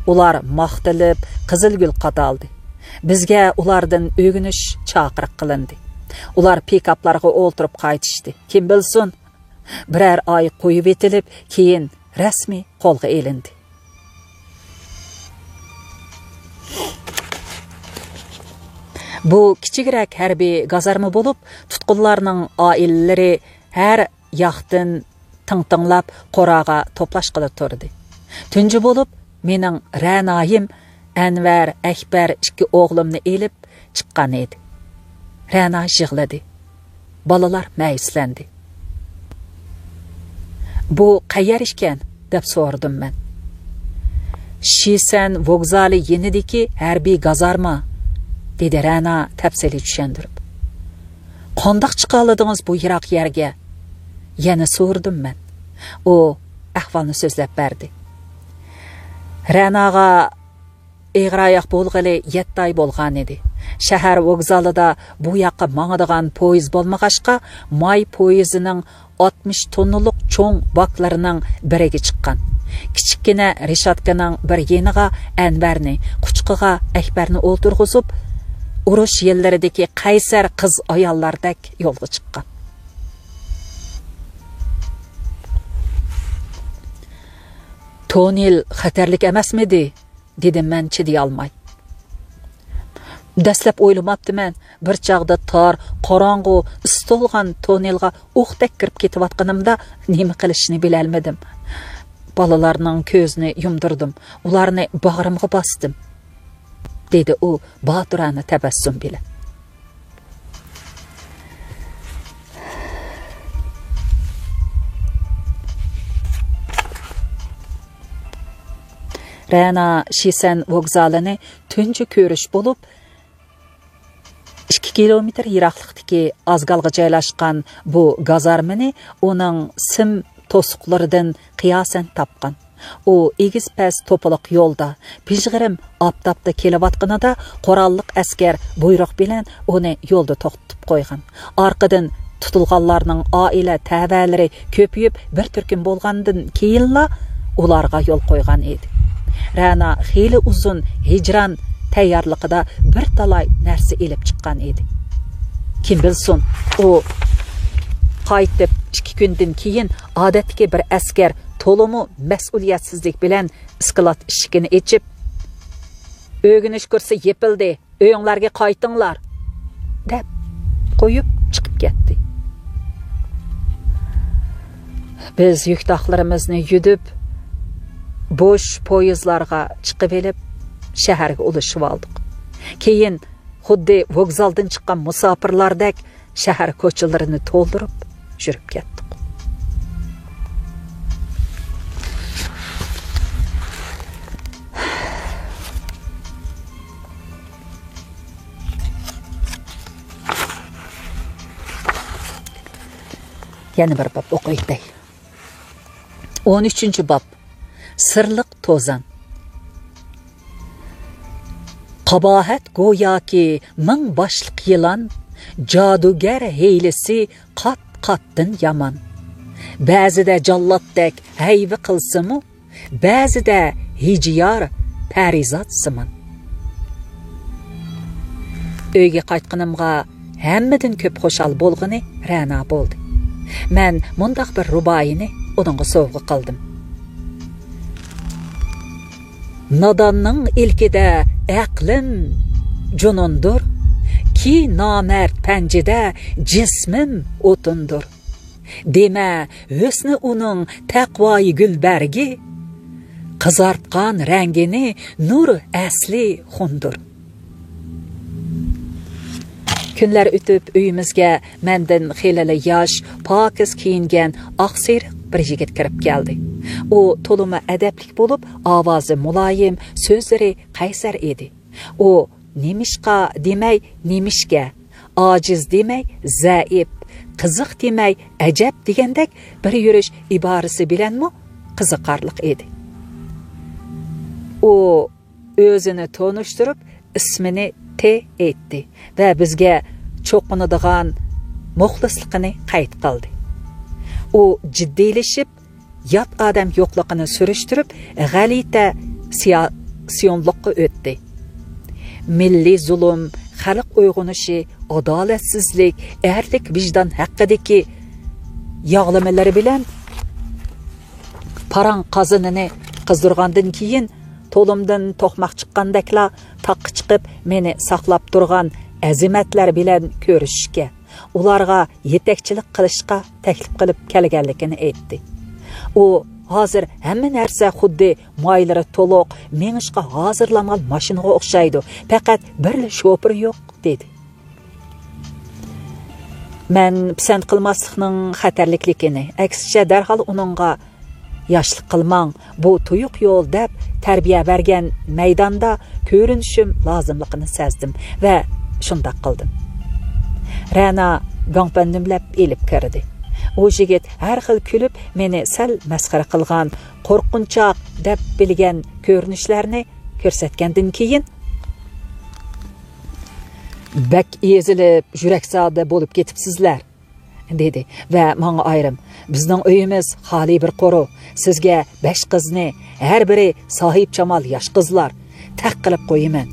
ئۇلار ماختىلىپ، قىزىل گۈل قاتالدى. بىزگە ئۇلاردىن ئۆگىنىش چاقىرىق قىلىندى. ئۇلار پىكاپلارغا ئولتۇرۇپ قايتىشتى. كىم بىلسۇن، بىرەر ئاي قويۇۋېتىلىپ، كېيىن رەسمىي قولغا ئېلىندى. بۇ كىچىكرەك ھەربىي گازارما بولۇپ، تۇتقۇنلارنىڭ ئائىلىلىرى ھەر ياقتىن تىڭ-تىڭلاپ قوراغا توپلاشقىلى تۇردى. تۇنجى بولۇپ مېنىڭ رەنايىم، ئەنۋەر، ئەكبەر ئىككى ئوغلۇمنى ئېلىپ چىققان ئىدى. رەنا يىغلىدى. بالىلار مەيۈسلەندى. «بۇ قەيەر ئىكەن؟» دەپ سورىدىم مەن. «شىسەن ۋوگزالى يېنىدىكى ھەربىي گازارما»، دېدى رەنا تەپسىلىي چۈشەندۈرۈپ. «قانداق چىقالىدىڭىز بۇ يىراق يەرگە؟» يەنە سورىدىم مەن. ئۇ ئەھۋالنى سۆزلەپ بەردى. رەناغا ئېغىر ئاياق بولغىلى يەتتە ئاي بولغانىدى. شەھەر ۋوگزالىدا بۇ ياققا ماڭىدىغان پويىز بولمىغاچقا، ماي پويىزىنىڭ ئاتمىش توننىلىق چوڭ باكلىرىنىڭ بىرىگە چىققان. كىچىككىنە رېشاتكىنىڭ بىر يېنىغا ئەنۋەرنى، قۇچىقىغا ئەكبەرنى ئولتۇرغۇزۇپ، ئۇرۇش يىللىرىدىكى قەيسەر قىز-ئاياللاردەك يولغا چىققان. «توننېل خەتەرلىك ئەمەسمىدى؟» دېدىم مەن چىدىيالماي. «دەسلەپ ئويلىماپتىمەن، بىر چاغدا تار، قاراڭغۇ، ئىسسىتىلغان توننېلغا ئوقتەك كىرىپ كېتىۋاتقىنىمدا نېمە قىلىشنى بىلەلمىدىم. بالىلارنىڭ كۆزىنى يۇمدۇردۇم، ئۇلارنى باغرىمغا باستىم»، دېدى ئۇ باتۇرانە تەبەسسۇم بىلەن. رەنا شىسەن ۋوگزالىنى تۇنجى كۆرۈش بولۇپ، ئىككى كىلومېتىر يىراقلىقتىكى ئازگالغا جايلاشقان بۇ گازارمىنى ئۇنىڭ سىم توسۇقلىرىدىن قىياسەن تاپقان. ئۇ ئېگىز-پەس توپىلىق يولدا، پىژغىرىم ئاپتاپتا كېلىۋاتقىنىدا، قوراللىق ئەسكەر بۇيرۇق بىلەن ئۇنى يولدا توختىتىپ قويغان. ئارقىدىن تۇتۇلغانلارنىڭ ئائىلە تەۋەلىرى كۆپىيىپ، بىر تۈركۈم بولغاندىن كېيىنلا ئۇلارغا يول قويغان ئىدى. رەنا خېلى ئۇزۇن ھىجران تەييارلىقىدا بىر تالاي نەرسە ئېلىپ چىققان ئىدى. كىم بىلسۇن، ئۇ قايتىپ ئىككى كۈندىن كېيىن ئادەتتىكى بىر ئەسكەر تولىمۇ مەسئۇلىيەتسىزلىك بىلەن ئىسكىلات ئىشىكىنى ئېچىپ، «ئۆگىنىش كۇرسى يېپىلدى، ئۆيۈڭلارگە قايتىڭلار» دەپ قويۇپ چىقىپ كەتتى. بىز يۈك تاقلىرىمىزنى يۈدۈپ، بوش پويىزلارغا چىقىۋېلىپ، شەھەرگە ئۇلىشىۋالدۇق. كېيىن خۇددى ۋوگزالدىن چىققان مۇساپىرلاردەك شەھەر كوچىلىرىنى تولدۇرۇپ يۈرۈپ كەتتۇق. يەنە بىر باب ئوقۇۋېتەي. ئون ئۈچىنچى باب. سىرلىق توزان. قاباھەت گوياكى مىڭ باشلىق يىلان، جادۇگەر ھىيلىسى قات-قاتتىن يامان. بەزىدە جاللاتتەك ھەيۋە قىلسىمۇ، بەزىدە ھىجىيار پەرىزات سىمان. ئۆيگە قايتقىنىمغا ھەممىدىن كۆپ خۇشال بولغىنى رەنا بولدى. مەن مۇنداق بىر رۇبائىينى ئۇنىڭغا سوۋغا قىلدىم. ناداننىڭ ئىلكىدە ئەقلىم جۇنۇندۇر، كى نامەرد پەنجىدە جىسمىم ئوتۇندۇر. دېمە، ھۆسنى ئۇنىڭ تەقۋايى گۈلبەرگى، قىزارتقان رەڭگىنى نۇر ئەسلى خۇندۇر. كۈنلەر ئۆتۈپ، ئۆيىمىزگە مەندىن خېلىلا ياش، پاكىز كىيىنگەن ئاق سېرىق بىر يىگىت كىرىپ كەلدى. ئۇ تولىمۇ ئەدەپلىك بولۇپ، ئاۋازى مۇلايىم، سۆزلىرى قەيسەر ئىدى. ئۇ نېمىشقا دېمەي، نېمىشكە، ئاجىز دېمەي، زەئىپ، قىزىق دېمەي، ئەجەب دېگەندەك بىر يۈرۈش ئىبارىسى بىلەنمۇ قىزىقارلىق ئىدى. ئۇ ئۆزىنى تونۇشتۇرۇپ، ئىسمىنى تې ئېيتتى ۋە بىزگە چوقۇنىدىغان مۇخلىسلىقىنى قەيت قىلدى. ئۇ جىددىيلىشىپ، يات ئادەم يوقلۇقىنى سۈرۈشتۈرۈپ، غەلىتە سىياسىيونلۇققا ئۆتتى. مىللىي زۇلۇم، خەلق ئويغىنىشى، ئادالەتسىزلىك، ئەرلىك ۋىجدان ھەققىدىكى ياغلىمىلىرى بىلەن پاراڭ قازىنىنى قىزدۇرغاندىن كېيىن، تۇلۇمدىن توقماق چىققاندەكلا تاغقا چىقىپ، مېنى ساقلاپ تۇرغان ئەزىمەتلەر بىلەن كۆرۈشۈشكە، ئۇلارغا يېتەكچىلىك قىلىشقا تەكلىپ قىلىپ كەلگەنلىكىنى ئېيتتى. ئۇ ھازىر ھەممە نەرسە خۇددى مايلىرى تولۇق، مېڭىشقا ھازىرلانغان ماشىنىغا ئوخشايدۇ، پەقەت بىرلا شوپۇر يوق، دېدى. مەن پىسەنت قىلماسلىقنىڭ خەتەرلىكلىكىنى، ئەكسىچە دەرھال ئۇنىڭغا «ياشلىق قىلماڭ، بۇ تۇيۇق يول» دەپ تەربىيە بەرگەن مەيداندا كۆرۈنۈشۈم لازىملىقىنى سەزدىم ۋە شۇنداق قىلدىم. رەنا گاڭپەن نۈملەپ ئېلىپ كىردى. ئۇ يىگىت ھەر خىل كۈلۈپ، مېنى سەل مەسخىرە قىلغان، قورقۇنچاق دەپ بىلگەن كۆرۈنۈشلەرنى كۆرسەتكەندىن كېيىن، «بەك ئېزىلىپ، يۈرەكزادە بولۇپ كېتىپسىزلەر» دېدى ۋە ماڭا ئايرىم: «بىزنىڭ ئۆيىمىز خالىي بىر قورۇ. سىزگە بەش قىزنى، ھەر بىرى ساھىبجامال ياش قىزلار، تەق قىلىپ قويىمەن.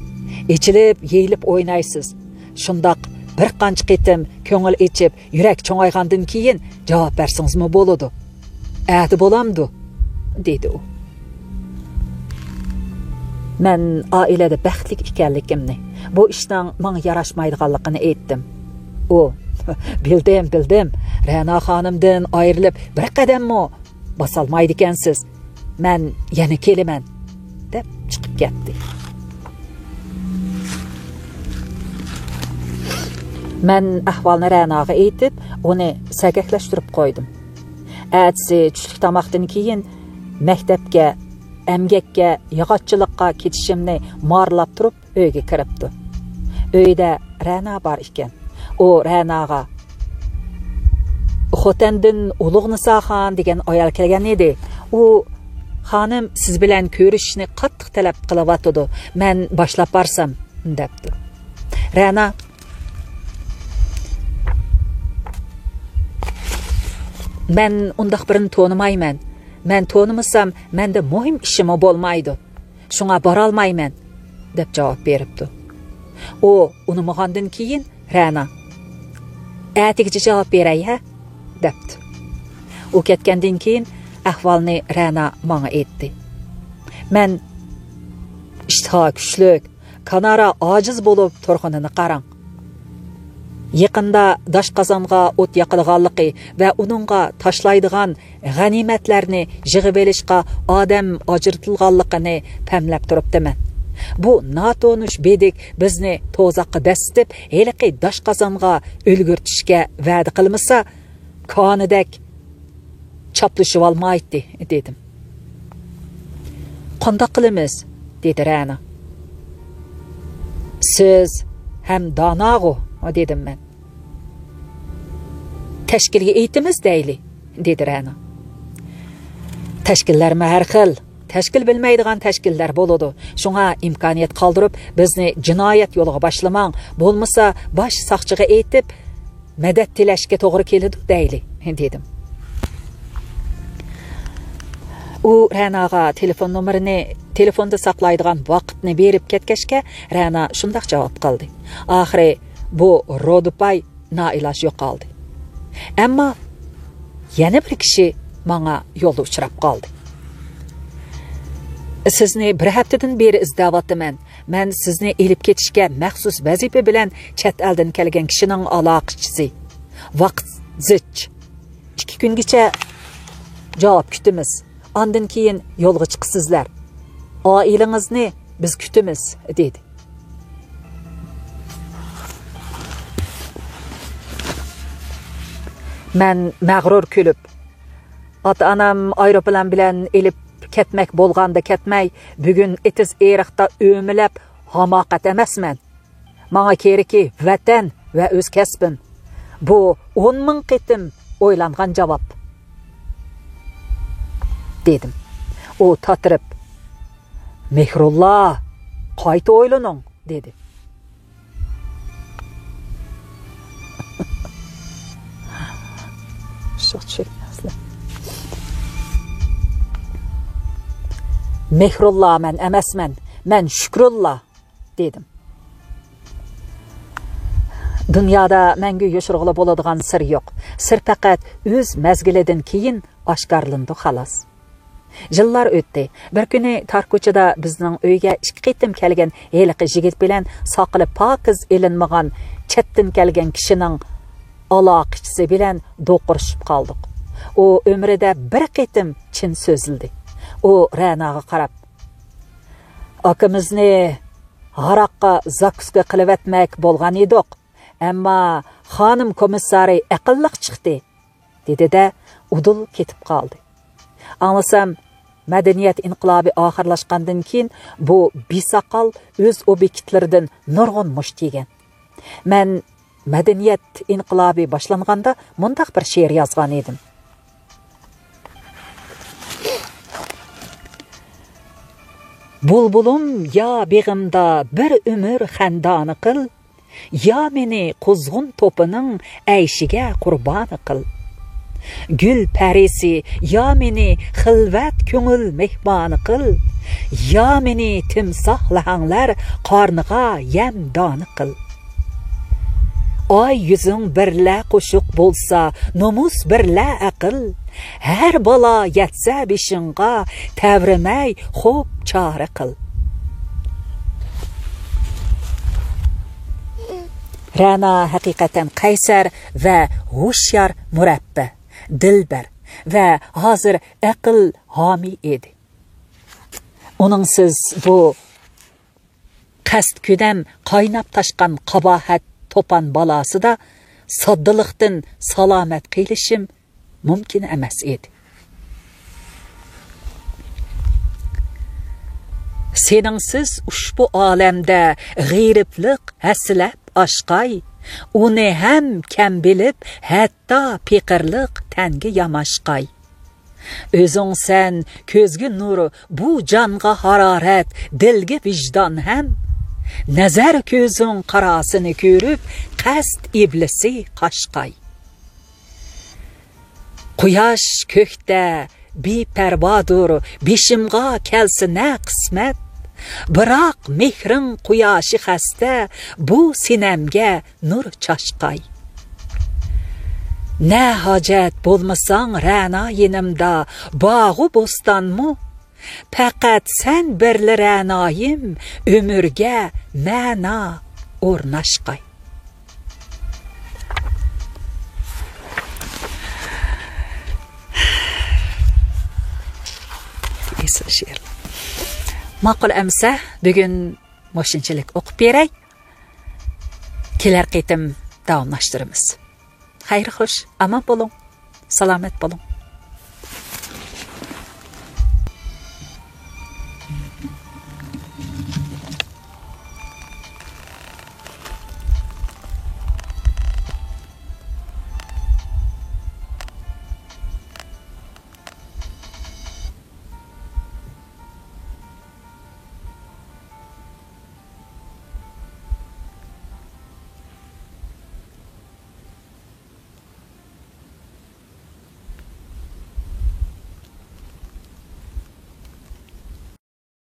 ئېچىلىپ، يېيىلىپ ئوينايسىز. شۇنداق بىر قانچە قېتىم كۆڭۈل ئېچىپ، يۈرەك چوڭايغاندىن كېيىن جاۋاب بەرسىڭىزمۇ بولىدۇ. ئەتە بولامدۇ؟» دېدى ئۇ. مەن ئائىلىدە بەختلىك ئىكەنلىكىمنى، بۇ ئىشنىڭ ماڭا ياراشمايدىغانلىقىنى ئېيتتىم. ئۇ، «بىلدىم، بىلدىم. رەنا خانىمدىن ئايرىلىپ بىر قەدەممۇ باسالمايدىكەنسىز. مەن يەنە كېلىمەن» دەپ چىقىپ كەتتى. مەن ئەھۋالنى رەناغا ئېيتىپ، ئۇنى سەگەكلەشتۈرۈپ قويدۇم. ئەتىسى چۈشلۈك تاماقتىن كېيىن مەكتەپكە، ئەمگەككە، ياغاچچىلىققا كېتىشىمنى مارىلاپ تۇرۇپ ئۆيگە كىرىپتۇ. ئۆيدە رەنا بار ئىكەن. ئۇ رەناغا، «خوتەندىن ئۇلۇغ نىساخان دېگەن ئايال كەلگەن ئىدى. ئۇ، خانىم سىز بىلەن كۆرۈشۈشنى قاتتىق تەلەپ قىلىۋاتىدۇ. مەن باشلاپ بارسام» دەپتۇ. رەنا، «مەن ئۇنداق بىرىنى تونۇمايمەن. مەن تونۇمىسام، مەندە مۇھىم ئىشىمۇ بولمايدۇ. شۇڭا بارالمايمەن» دەپ جاۋاب بېرىپتۇ. ئۇ ئۇنىمىغاندىن كېيىن رەنا، «ئەتىگىچە جاۋاب بېرەي ھە» دەپتۇ. ئۇ كەتكەندىن كېيىن ئەھۋالنى رەنا ماڭا ئېيتتى. مەن، «ئىشتىها كۈچلۈك، كانارا ئاجىز بولۇپ تۇرغىنىنى قاراڭ. يېقىندا داش قازانغا ئوت ياقىدىغانلىقى ۋە ئۇنىڭغا تاشلايدىغان غەنىيمەتلەرنى يىغىۋېلىشقا ئادەم ئاجرىتىلغانلىقىنى پەملەپ تۇرۇپتىمەن. بۇ ناتونۇش بېدىك بىزنى توزاققا دەسسىتىپ، ھېلىقى داش قازانغا ئۈلگۈرتۈشكە ۋەدە قىلمىسا، كانىدەك چاپلىشىۋالمايتتى» دېدىم. «قانداق قىلىمىز؟» دېدى رەنا. «سىز ھەم داناغۇ» دېدىم مەن. «تەشكىلگە ئېيتىمىز دەيلى» دېدى رەنا. «تەشكىللەرمۇ ھەر خىل. تەشكىل بىلمەيدىغان تەشكىللەر بولىدۇ. شۇڭا ئىمكانىيەت قالدۇرۇپ، بىزنى جىنايەت يولىغا باشلىماڭ. بولمىسا، باش ساقچىغا ئېيتىپ، مەدەت تىلەشكە توغرا كېلىدۇ دەيلى» دېدىم. ئۇ رەناغا تېلېفون نومۇرىنى، تېلېفوندا ساقلايدىغان ۋاقىتنى بېرىپ كەتكەچكە، رەنا شۇنداق جاۋاب قىلدى. ئاخىرى بۇ رودىپاي نائىلاج يوقالدى. ئەمما يەنە بىر كىشى ماڭا يولدا ئۇچراپ قالدى. «سىزنى بىر ھەپتىدىن بېرى ئىزدەۋاتىمەن. مەن سىزنى ئېلىپ كېتىشكە مەخسۇس ۋەزىپە بىلەن چەت ئەلدىن كەلگەن كىشىنىڭ ئالاقىچىسى. ۋاقىت زىچ. ئىككى كۈنگىچە جاۋاب كۈتىمىز. ئاندىن كېيىن يولغا چىقىسىزلەر. ئائىلىڭىزنى بىز كۈتىمىز» دېدى. مەن مەغرۇر كۈلۈپ، «ئاتا-ئانام ئايروپىلان بىلەن ئېلىپ كەتمەك بولغاندا كەتمەي، بۈگۈن ئېتىز-ئېرىقتا ئۆمىلەپ ھاماقەت ئەمەسمەن. ماڭا كېرىكى ۋەتەن ۋە ئۆز كەسپىم. بۇ ئون مىڭ قېتىم ئويلانغان جاۋاب، دېدىم. ئۇ تاتىرىپ، مېھرۇللا، قايتا ئويلىنىڭ، دېدى. شۇ چۈشەنمەسلىك. مېھرۇللا مەن ئەمەسمەن، مەن شۈكرۇللا، دېدىم. دۇنيادا مەڭگۈ يوشۇرغىلى بولىدىغان سىر يوق. سىر پەقەت ئۆز مەزگىلىدىن كېيىن ئاشكارىلىنىدۇ، خالاس. يىللار ئۆتتى. بىر كۈنى تار كوچىدا بىزنىڭ ئۆيگە ئىككى قېتىم كەلگەن ھېلىقى يىگىت بىلەن ساقىلى پاكىز ئېلىنمىغان چەتتىن كەلگەن كىشىنىڭ ئالاقىچىسى بىلەن دوقۇرۇشۇپ قالدۇق. ئۇ ئۆمرىدە بىر قېتىم چىن سۆزلىدى. ئۇ رەناغا قاراپ، ئاكىمىزنى ھاراققا زاكۇسكا قىلىۋەتمەك بولغان ئىدۇق، ئەمما خانىم كومىسسارى ئەقىللىق چىقتى، دېدى-دە، ئۇدۇل كېتىپ قالدى. ئاڭلىسام، مەدەنىيەت ئىنقىلابى ئاخىرلاشقاندىن كېيىن بۇ بىساقال ئۆز ئوبيېكتلىرىدىن نۇرغۇن مۇشت يېگەن. مەن مەدەنىيەت ئىنقىلابى باشلانغاندا مۇنداق بىر شېئىر يازغان ئىدىم. بۇلبۇلۇم، يا بېغىمدا بىر ئۆمۈر خەندانى قىل، يا مېنى قۇزغۇن توپىنىڭ ئەيشىگە قۇربانى قىل. گۈل پەرىسى، يا مېنى خىلۋەت كۆڭۈل مېھمانى قىل، يا مېنى تىمساھ لەھەڭلەر قارنىغا يەم دانى قىل. ئاي يۈزۈڭ بىرلە قوشۇق بولسا، نومۇس بىرلە ئەقىل. ھەر بالا يەتسە بېشىڭغا، تەۋرىمەي خوپ چارە قىل. رەنا ھەقىقەتەن قەيسەر ۋە ھوشيار مۇرەببە، دىلبەر ۋە ھازىر ئەقىل ھامىي ئىدى. ئۇنىڭسىز بۇ قەست كۆدەم قايناپ تاشقان قاباھەت توپان بالاسىدا ساددىلىقتىن سالامەت قېلىشىم مۇمكىن ئەمەس ئىدى. سېنىڭسىز ئۇشبۇ ئالەمدە غېرىبلىق ھەسسىلەپ ئاشقاي، ئۇنى ھەم كەم بىلىپ، ھەتتا پېقىرلىق تەنگە ياماشقاي. ئۆزۈڭسەن كۆزگە نۇر، بۇ جانغا ھارارەت، دىلگە ۋىجدان ھەم. نەزەر كۆزۈڭ قاراسىنى كۆرۈپ، قەست ئىبلىسى قاچقاي. قۇياش كۆكتە بىپەرۋادۇر، بېشىمغا كەلسە نە قىسمەت. بىراق مېھرىڭ قۇياشى خەستە، بۇ سىنەمگە نۇر چاچقاي. نە ھاجەت بولمىساڭ رەنا يېنىمدا، باغۇ بوستانمۇ؟ پەقەت سەن بىرلا رەنايىم، ئۆمۈرگە مەنا ئورناشقاي. ئېسىل شېئىر. ماقۇل ئەمىسە، بۈگۈن مۇشۇنچىلىك ئوقۇپ بېرەي. كېلەر قېتىم داۋاملاشتۇرىمىز. خەير خوش، ئامان بولۇڭ، سالامەت بولۇڭ.